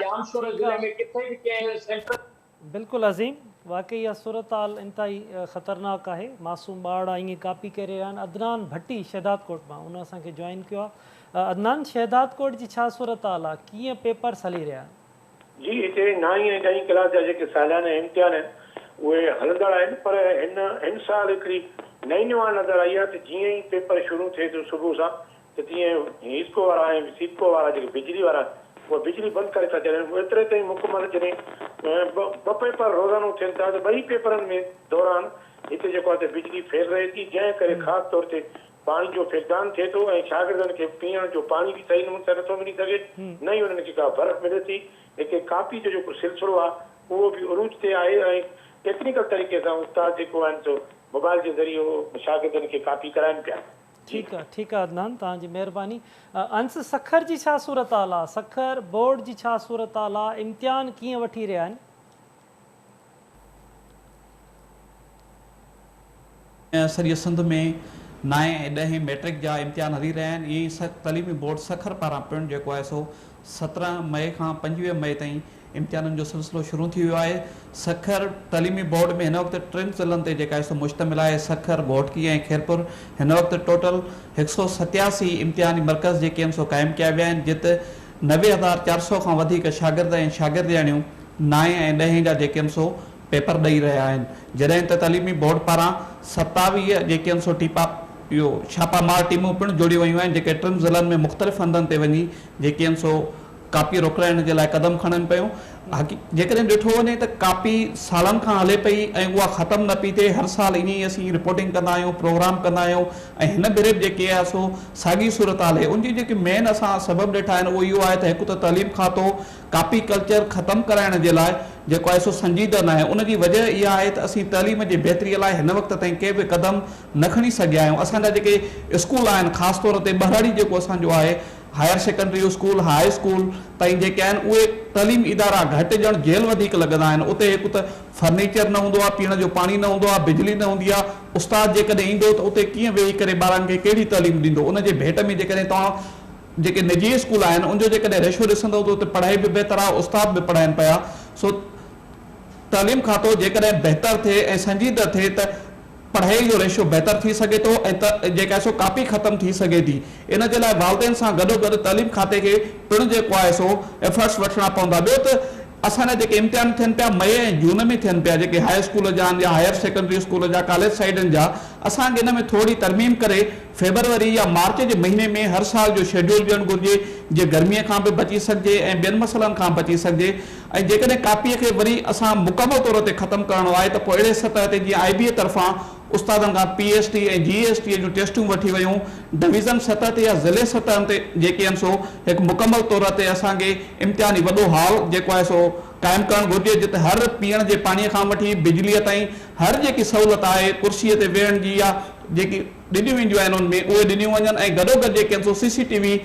ڄامشورو ضلعي ۾ ڪٿي به ڪنهن سينٽر
بلڪل عظيم واقعي اها صورتحال انتهائي خطرناڪ آهي معصوم ٻارڙا ائين ڪاپي ڪري رهيا آهن عدنان ڀٽي شهدادڪوٽ مان ان اسان کي جوائن ڪيو آهي عدنان شهدادڪوٽ جي ڇا صورتحال آهي ڪيئن پيپرس هلي رهيا آهن.
جي هتي نائين ۽ ڏهين ڪلاس جا جيڪي ساليانه امتحان آهن اهي هلندڙ آهن پر هن هن سال هڪڙي نئين نواڻ نظر آئي آهي ته جيئن ئي پيپر شروع ٿئي ٿو صبح سان ته تيئن حيسڪو وارا ۽ سيپڪو وارا جيڪي بجلي وارا اهي بجلي بند ڪري ٿا ڇڏين ايتري تائين مڪمل جڏهن ٻه پيپر روزانو ٿين ٿا ته ٻئي پيپرن ۾ دوران هتي جيڪو آهي ته بجلي فيل رهي ٿي جنهن ڪري خاص طور تي پاڻي جو فقدان ٿئي ٿو ۽ شاگردن کي پيئڻ جو پاڻي به صحيح نموني سان نٿو ملي سگهي نه ئي انهن کي ڪا برف ملي ٿي. هتي ڪاپي جو جيڪو سلسلو آهي اهو به عروج تي آهي ۽ ٽيڪنيڪل طريقي سان استاد جيڪو آهن سو موبائل جي ذريعي شاگردن کي ڪاپي ڪرائن پيا. جي.
ٺيڪ آ ٺيڪ آ عدنان توهان جي مهرباني. انس سکر جي ڇا صورتحال آ سکر بورڊ جي ڇا صورتحال آ امتحان ڪيئن وٺي رهيا آهن.
سڄي سنڌ ۾ نائين ۽ ڏهين ميٽرڪ جا امتحان هلي رهيا آهن. ائين ئي تعليمي بورڊ سکر پاران پڻ جيڪو آهي سو 17 مئي کان 25 مئي تائين امتحانن جو سلسلو شروع ٿي ويو آهي. سکر تعليمي بورڊ ۾ هن وقت ٽن ضلعن تي جيڪا آهي سو مشتمل آهي سکر، گهوٽڪي ۽ خيرپور. هن وقت ٽوٽل 187 امتحاني مرڪز جيڪي آهن سو قائم ڪيا ويا آهن جت 90,400 کان وڌيڪ شاگرد ۽ شاگردياڻيون نائين ۽ ڏهين جا جيڪي آهن سو پيپر ڏئي رهيا آهن جڏهن ته تعليمي بورڊ پاران 27 جيڪي آهن سو ٽيپا اهو ڇاپا مار ٽيمون پڻ جوڙيون ويون آهن جيڪي ٽن ضلعن ۾ مختلف هنڌن تي وڃي جيڪي آهن سو ڪاپي روڪرائڻ جي لاء قدم کڻن پيون جيڪڏهن ڏٺو وڃي ته ڪاپي سالن کان هلي پئي ۽ اها ختم نه پئي ٿئي هر سال ائين ئي اسين رپورٽنگ ڪندا آهيون پروگرام ڪندا آهيون ۽ هن ڀيري به جيڪي آهي سو ساڳي صورتحال آهي ان جي جيڪي مين اسان سبب ڏٺا آهن اهو اهو آهي ته هڪ ته تعليم کاتو ڪاپي ڪلچر ختم ڪرائڻ جي لاء جيڪو آهي سو سنجيده ناهي ان جي وجه اها آهي ته اسين تعليم جي بهتري لاء هن وقت تائين ڪي به قدم نه کڻي سگهيا آهيون اسان جا جيڪي اسڪول آهن خاص طور تي ٻهراڙي جيڪو اسان جو آهي higher secondary school high school تائين جيڪي آهن اهي تعليمي ادارا گهٽ ڄڻ جيل وڌيڪ لڳندا آهن اتي هڪ ته فرنيچر نه هوندو آهي پيئڻ جو پاڻي نه هوندو آهي بجلي نه هوندي آهي استاد جيڪڏهن ايندو ته اتي ڪيئن ويهي ڪري ٻارن کي ڪهڙي تعليم ڏيندو ان جي ڀيٽ ۾ جيڪڏهن توهان جيڪي نجي اسڪول آهن ان جو جيڪڏهن ريشو ڏسندؤ ته اتي پڙهائي به بهتر آهي استاد به پڙهائن پيا سو تعليم کاتو جيڪڏهن بهتر ٿئي ۽ سنجيده ٿئي ته پڙهائي جو ريشو بهتر ٿي سگهي ٿو ۽ ته جيڪا آهي سو ڪاپي ختم ٿي سگهي ٿي ان جي لاء والدين سان گڏوگڏ تعليم کاتي کي پڻ جيڪو آهي سو ايفرٽس وٺڻا پوندا ٻيو ته اسان جا جيڪي امتحان ٿين پيا مئي ۽ جون ۾ ٿين پيا جيڪي هاء اسڪول جا آهن يا هائير سيڪنڊري اسڪول جا ڪاليج سائيڊن جا اسان کي ان ۾ ٿوري ترميم ڪري فيبروري يا مارچ جي مهيني ۾ هر سال جو شيڊيول ڏيڻ گهرجي جيئن گرميء کان به بچي سگهجي ۽ ٻين مسئلن کان بچي سگهجي ۽ جيڪڏهن ڪاپيء کي وري اسان مڪمل طور تي ختم ڪرڻو آهي ته پوء اهڙي سطح تي جيئن آء بي اي طرفان استادن کان پي ايس ٽي ۽ جي ايس ٽي جون ٽيسٽون وٺي ويون ڊويزن سطح تي يا ضلعي سطحن تي جيڪي آهن سو هڪ مڪمل طور تي اسان کي امتحاني وڏو هال جيڪو آهي سو قائم ڪرڻ گهرجي جتي هر پيئڻ جي پاڻيء کان وٺي بجليء تائين هر جيڪي سهولت آهي ڪرسيء تي ويهڻ جي يا جيڪي ڏنيون وينديون آهن ان ۾ اهي ڏنيون وڃن ۽ گڏوگڏ جيڪي آهن سو سي سي ٽي وي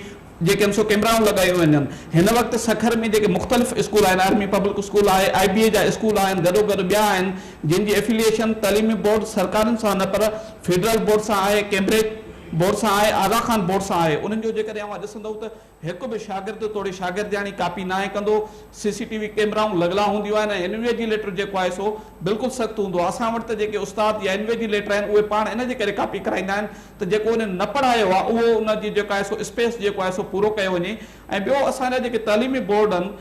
جيڪي آهن سو ڪيمرائون لڳايون وڃن هن وقت سکر ۾ جيڪي مختلف اسڪول آهن آرمي پبلڪ اسڪول آهي آء بي اي جا اسڪول آهن گڏوگڏ ٻيا آهن جن جي افيليئيشن تعليمي بورڊ سرڪارين سان نه پر فيڊرل بورڊ سان آهي ڪيمبرج بورڊ سان آهي آغا خان بورڊ سان آهي انهن جو جيڪڏهن اوهان ڏسندؤ ته هڪ به شاگرد توڙي شاگردياڻي ڪاپي ناهي ڪندو، سي سي ٽي وي ڪيمرائون لڳلا هونديون آهن ۽ انويجيليٽر جيڪو آهي سو بلڪل سخت هوندو آهي، اسان وٽ ته جيڪي استاد يا انويجيليٽر آهن اهي پاڻ ان جي ڪري ڪاپي ڪرائيندا آهن ته جيڪو انهن نه پڙهايو آهي اهو ان جي جيڪو آهي سو اسپيس جيڪو آهي سو پورو ڪيو وڃي ۽ ٻيو اسان جا جيڪي تعليمي بورڊ آهن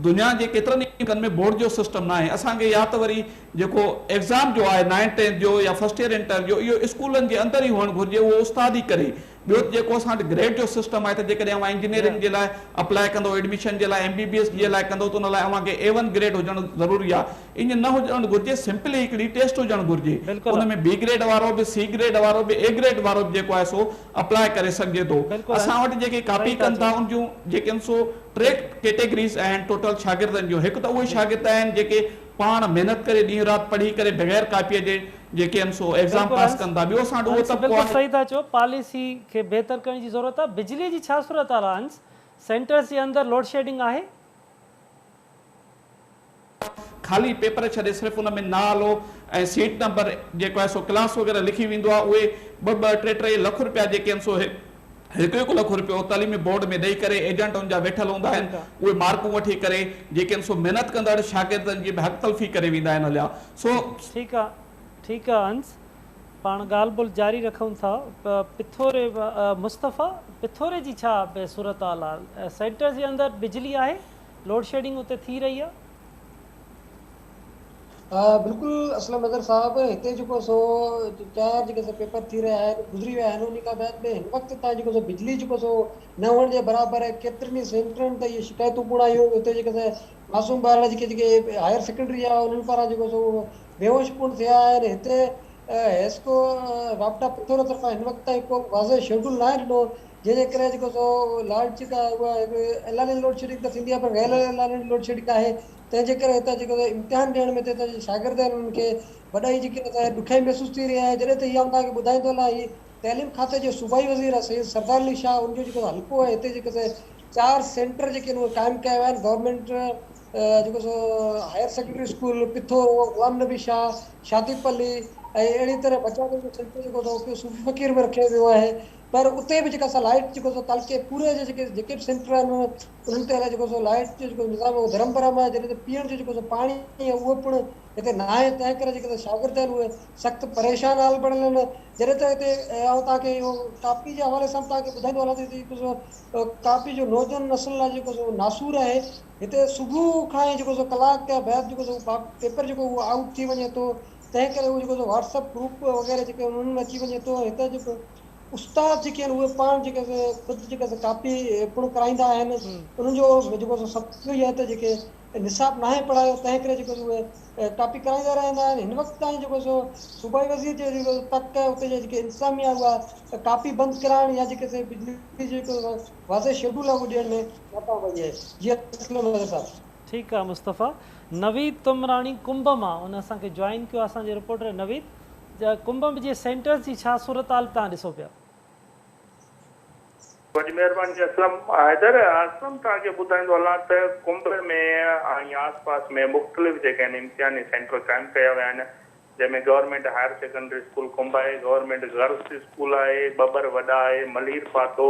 دنيا جي ڪيترن ئي ملڪن ۾ بورڊ جو سسٽم ناهي اسان کي يا ته وري جيڪو ايگزام جو آهي نائين ٽينٿ جو يا فرسٽ ايئر انٽر جو اهو اسڪولن جي اندر ئي هئڻ گهرجي اهو استاد ئي ڪري ٻيو ته جيڪو اسان وٽ گريڊ جو سسٽم آهي ته جيڪڏهن اوهان انجنيئرنگ جي لاء اپلاء ڪندو ايڊميشن جي لاء ايم بي بي ايس جي لاء ڪندو ته ان لاء اوهان کي اي ون گريڊ هجڻ ضروري آهي ائين نه هجڻ گهرجي سمپلي هڪڙي ٽيسٽ هجڻ گهرجي ان ۾ بي گريڊ وارو به سي گريڊ وارو به اي گريڊ وارو به جيڪو آهي سو اپلاء ڪري سگهجي ٿو اسان وٽ جيڪي ڪاپي ڪن ٿا ان جون جيڪي آهن سو ٽي ڪيٽيگريز آهن ٽوٽل شاگردن جون هڪ ته اهي شاگرد آهن جيڪي پاڻ محنت ڪري ڏينهن رات پڙهي ڪري بغير ڪاپيء جي جيڪي آهن سو ايگزام پاس ڪن ٿا ٻيو اسان وٽ اهو
انس
طبقو
بلڪل
آهي.
صحيح ٿا چئو پاليسي کي بهتر ڪرڻ جي ضرورت آهي بجلي جي ڇا صورتحال آهي انس سينٽرز جي اندر لوڊشيڊنگ آهي؟
خالي پيپر ڇڏي صرف ان ۾ نالو ۽ سيٽ نمبر جيڪو آهي سو ڪلاس وغيره لکي ويندو آهي اهي ٻه ٻه ٽي ٽي لک روپيا جيڪي آهن سو هڪ هڪ لک روپيو تعليمي بورڊ ۾ ڏئي ڪري ايجنٽ ان جا ويٺل هوندا آهن اهي مارڪون وٺي ڪري جيڪي آهن سو محنت ڪندڙ شاگردن جي به حق تلفي ڪري ويندا آهن هليا سو
ٺيڪ آ ٺيڪ آ انس پاڻ ڳالهه ٻولهه جاري رکون ٿا پٿوري مصطفيٰ پٿوري جي ڇا صورتحال آ سينٽر جي اندر بجلي آهي لوڊشيڊنگ اتي ٿي رهي آ؟
بلڪل اسلم اظهر صاحب هتي جيڪو سو چار جيڪي سو پيپر ٿي رهيا آهن گذري ويا آهن انهي کان بعد ۾ هن وقت تائين جيڪو سو بجلي جيڪو سو نه هئڻ جي برابر ڪيترن ئي سينٽرن تي اهي شڪايتون پڻ آيون اتي جيڪي سو معصوم ٻارڙا جيڪي جيڪي هائير سيڪنڊري جا انهن پاران جيڪو سو بيهوش پڻ ٿيا آهن هتي حيسڪو واپڊا پٿورو طرفان هن وقت تائين ڪو به واضح شيڊول ناهي ڏنو جنهن جي ڪري جيڪو سو لاٽ جيڪا اها هڪ اعلانيل لوڊشيڊنگ ته ٿيندي آهي پر غير اعلانيل لوڊشيڊنگ آهي تنهن جي ڪري هتان جيڪو امتحان ڏيڻ ۾ هتان جي شاگرد آهن انهن کي وڏا ئي جيڪي هتان ڏکيائي محسوس ٿي رهي آهي جڏهن ته هي آئون توهان کي ٻڌائيندو هلان هي تعليم کاتي جو صوبائي وزير آهي سيد سردار علي شاهه ان جو جيڪو حلقو آهي هتي جيڪو چار سينٽر جيڪي آهن اهي قائم ڪيا ويا آهن گورنمينٽ جيڪو سو higher secondary school Petho, Ghulam Nabi Shah, Shadi Palli ۽ اهڙي طرح بچاوي جو سينٽر جيڪو سو صوفي فقير ۾ رکيو ويو آهي پر اتي به جيڪا سا لائيٽ جيڪو سو تعلقي پوري جي جيڪي جيڪي به سينٽر آهن انهن تي الائي جيڪو سو لائيٽ جو جيڪو نظام آهي اهو درهم برهم آهي جڏهن ته پيئڻ جو جيڪو سو پاڻي آهي اهو پڻ هتي ناهي تنهن ڪري جيڪي شاگرد آهن اهي سخت پريشان حال بڻيل آهن جڏهن ته هتي آئون توهان کي اهو ڪاپي جي حوالي سان به توهان کي ٻڌائيندو هلان ته هتي جيڪو سو ڪاپي جو نوجوان نسل لاء جيڪو سو ناسور آهي هتي صبح کان ئي جيڪو سو ڪلاڪ بعد جيڪو سو پيپر جيڪو اهو آئوٽ ٿي وڃي ٿو تنهن ڪري اهو جيڪو سو واٽس اپ گروپ وغيره جيڪي انهن ۾ اچي وڃي ٿو ۽ هتي جيڪو استاد جيڪي آهن اهي پاڻ جيڪي سي خود جيڪي سي ڪاپي پڻ ڪرائيندا آهن انهن جو جيڪو سو سبب اهو ئي آهي ته جيڪي نصاب ناهي پڙهايو تنهن ڪري جيڪو سو اهي ڪاپي ڪرائيندا رهندا آهن هن وقت تائين جيڪو سو صوبائي وزير جي جيڪو تڪ اتي جي جيڪي انتظاميا اها ڪاپي بند ڪرائڻ يا جيڪي سي بجلي جو جيڪو واضح شيڊول آهي اهو ڏيڻ ۾ ناڪام وئي آهي جي اسلم اظهر صاحب.
ٺيڪ آ مصطفيٰ. نويد تمراڻي ڪنب مان ان اسان کي جوائن ڪيو آ اسان جي رپورٽر نويد ڪنب جي سينٽرز جي ڇا صورتحال توهان ڏسو پيا.
وڏي مهرباني اسلم حيدر اسلم توهان کي ٻڌائيندو هلان ته ڪنب ۾ ۽ آس پاس ۾ مختلف جيڪي آهن امتحاني سينٽر قائم ڪيا ويا آهن جنهن ۾ government higher secondary school Kumb آهي گورنمينٽ گرلس اسڪول آهي ٻٻر وڏا آهي ملير پاٽو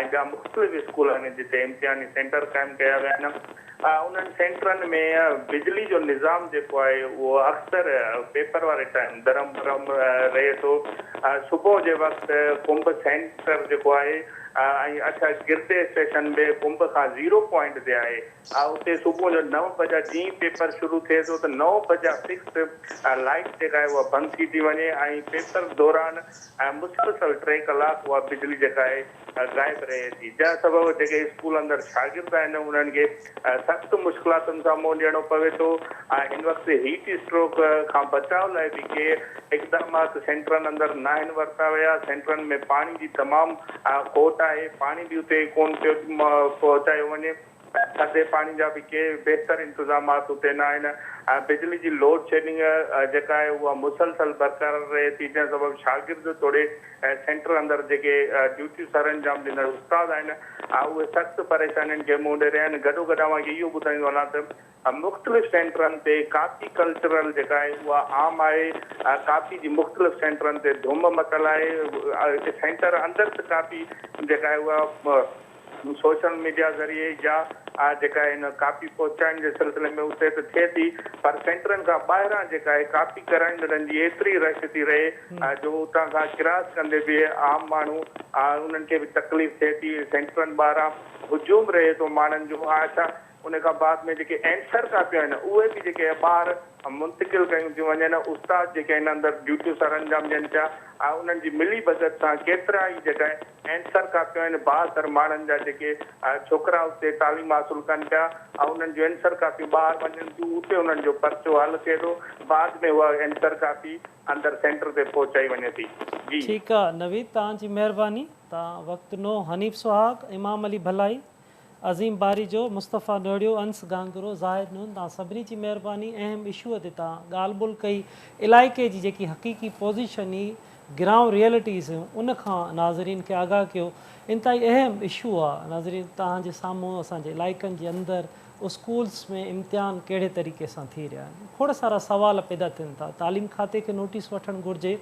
۽ ٻيا مختلف اسڪول آهن جتي امتحاني سينٽر قائم ڪيا ويا آهن انهن سينٽرن ۾ بجلي جو نظام جيڪو آهي اهو اڪثر پيپر واري ٽائيم درهم برهم رهي ٿو. صبح جي وقت ڪنب سينٽر جيڪو آهي ۽ اڇا گردي اسٽيشن به ڪنب کان زيرو پوائنٽ تي آهي اتي صبح جو نو بجا جيئن ئي پيپر شروع ٿئي ٿو ته نو بجا فڪس لائيٽ جيڪا آهي اها بند ٿي ٿي وڃي ۽ پيپر دوران مسلسل ٽي ڪلاڪ اها بجلي جيڪا آهي غائب رهي ٿي، جنهن سبب جيڪي اسڪول اندر شاگرد آهن انهن کي سخت مشڪلاتن سان منهن ڏيڻو پوي ٿو ۽ هن وقت هيٽ اسٽروڪ کان بچاء لاء به ڪي اقدامات سينٽرن اندر ناهن ورتا ويا، سينٽرن ۾ پاڻي جي تمام کوٽ آهي، پاڻي به اتي ڪونه پيو پهچايو وڃي. ٿڌي پاڻي جا به ڪي بهتر انتظامات اتي نه آهن ۽ بجلي جي لوڊ شيڊنگ جيڪا آهي اها مسلسل برقرار رهي ٿي جنهن سبب شاگرد توڙي سينٽر اندر جيڪي ڊيوٽيون سرانجام ڏيندڙ استاد آهن اهي سخت پريشانين کي منهن ڏئي رهيا آهن گڏوگڏ اوهان کي اهو ٻڌائيندو هلان ته مختلف سينٽرن تي ڪاپي ڪلچرل جيڪا آهي اها عام آهي ڪاپي جي مختلف سينٽرن تي ڌوم متل آهي سينٽر اندر ته ڪاپي جيڪا آهي اها سوشل ميڊيا ذريعي يا جيڪا آهي هن ڪاپي پهچائڻ جي سلسلي ۾ اتي ته ٿئي ٿي پر سينٽرن کان ٻاهران جيڪا آهي ڪاپي ڪرائيندڙن جي ايتري رش ٿي رهي جو اتان کان ڪراس ڪندي به عام ماڻهو انهن کي به تڪليف ٿئي ٿي سينٽرن ٻاهران هجوم رهي ٿو ماڻهن جو اڇا ان کان بعد ۾ جيڪي اينسر ڪاپيون آهن اهي به جيڪي ٻاهر منتقل ڪيون ٿيون وڃن استاد جيڪي آهن اندر ڊيوٽيون سرانجام ڏين پيا ۽ انهن جي ملي ڀڳت سان ڪيترا ئي جيڪا اينسر ڪاپيون آهن بااثر ماڻهن جا جيڪي ڇوڪرا اتي تعليم حاصل ڪن پيا ۽ انهن جون اينسر ڪاپيون ٻاهر وڃن ٿيون اتي انهن جو پرچو حل ٿئي ٿو بعد ۾ اها اينسر ڪاپي اندر سينٽر تي پهچائي وڃي ٿي جي.
ٺيڪ آ نويد توهان جي مهرباني توهان وقت ڏنو حنيف سهاڳ امام علي ڀلائي عظيم باريجو، مصطفيٰ نوڙيو، انس گهانگهرو، زاهد نون توهان سڀني جي مهرباني اهم اشوء تي توهان ڳالهه ٻولهه ڪئي علائقي جي جيڪي حقيقي پوزيشن هئي گرائونڊ ريئلٽيز هيون ان کان ناظرين کي آگاهه ڪيو انتهائي اهم اشو آ ناظرين توهان جي سامهون اسان جي علائقن جي اندر اسڪولس ۾ امتحان ڪهڙي طريقي سان ٿي رهيا آهن کوڙ سارا سوال پيدا ٿين ٿا تعليم کاتي کي نوٽيس وٺڻ گهرجي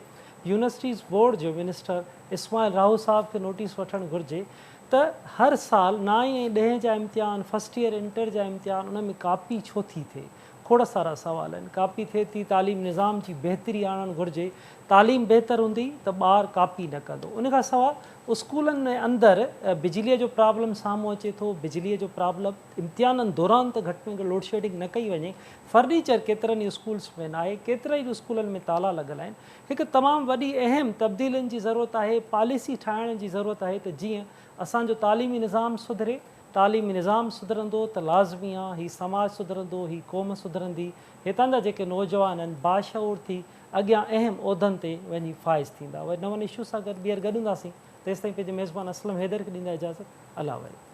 يونيورسٽيز بورڊ جو منسٽر اسماعيل راهو صاحب کي نوٽيس وٺڻ گهرجي ته هر سال نائين ۽ ڏهين جا امتحان، فرسٽ ايئر انٽر جا امتحان ان ۾ ڪاپي ڇو ٿي ٿئي؟ کوڙ سارا سوال آهن. ڪاپي ٿئي ٿي تعليم نظام جي بهتري آڻڻ گهرجي. تعليم بهتر هوندي ته ٻار ڪاپي نه ڪندو. ان کان سواء اسڪولن ۾ اندر بجليء جو پرابلم سامهون اچي ٿو. بجليء جو پرابلم امتحانن دوران ته گهٽ ۾ گهٽ لوڊشيڊنگ نه ڪئي وڃي. فرنيچر ڪيترن ئي اسڪولس ۾ ناهي. ڪيترن ئي اسڪولن ۾ تالا لڳل آهن. هڪ تمام وڏي اهم تبديلين جي ضرورت آهي، پاليسي ٺاهڻ جي ضرورت آهي ته جيئن اسان جو تعليمي نظام سڌري، تعليمي نظام سڌرندو ته لازمي آ هي سماج سڌرندو، هي قوم سڌرندي، هتان جا جيڪي نوجوان آهن باشعور ٿي اڳيان اهم عهدن تي وڃي فائز ٿيندا. وري نون اشو سان گڏ ٻيهر گڏ هونداسين، تيستائين پنهنجي ميزبان اسلم حيدر کي ڏيندا اجازت، الله ولي.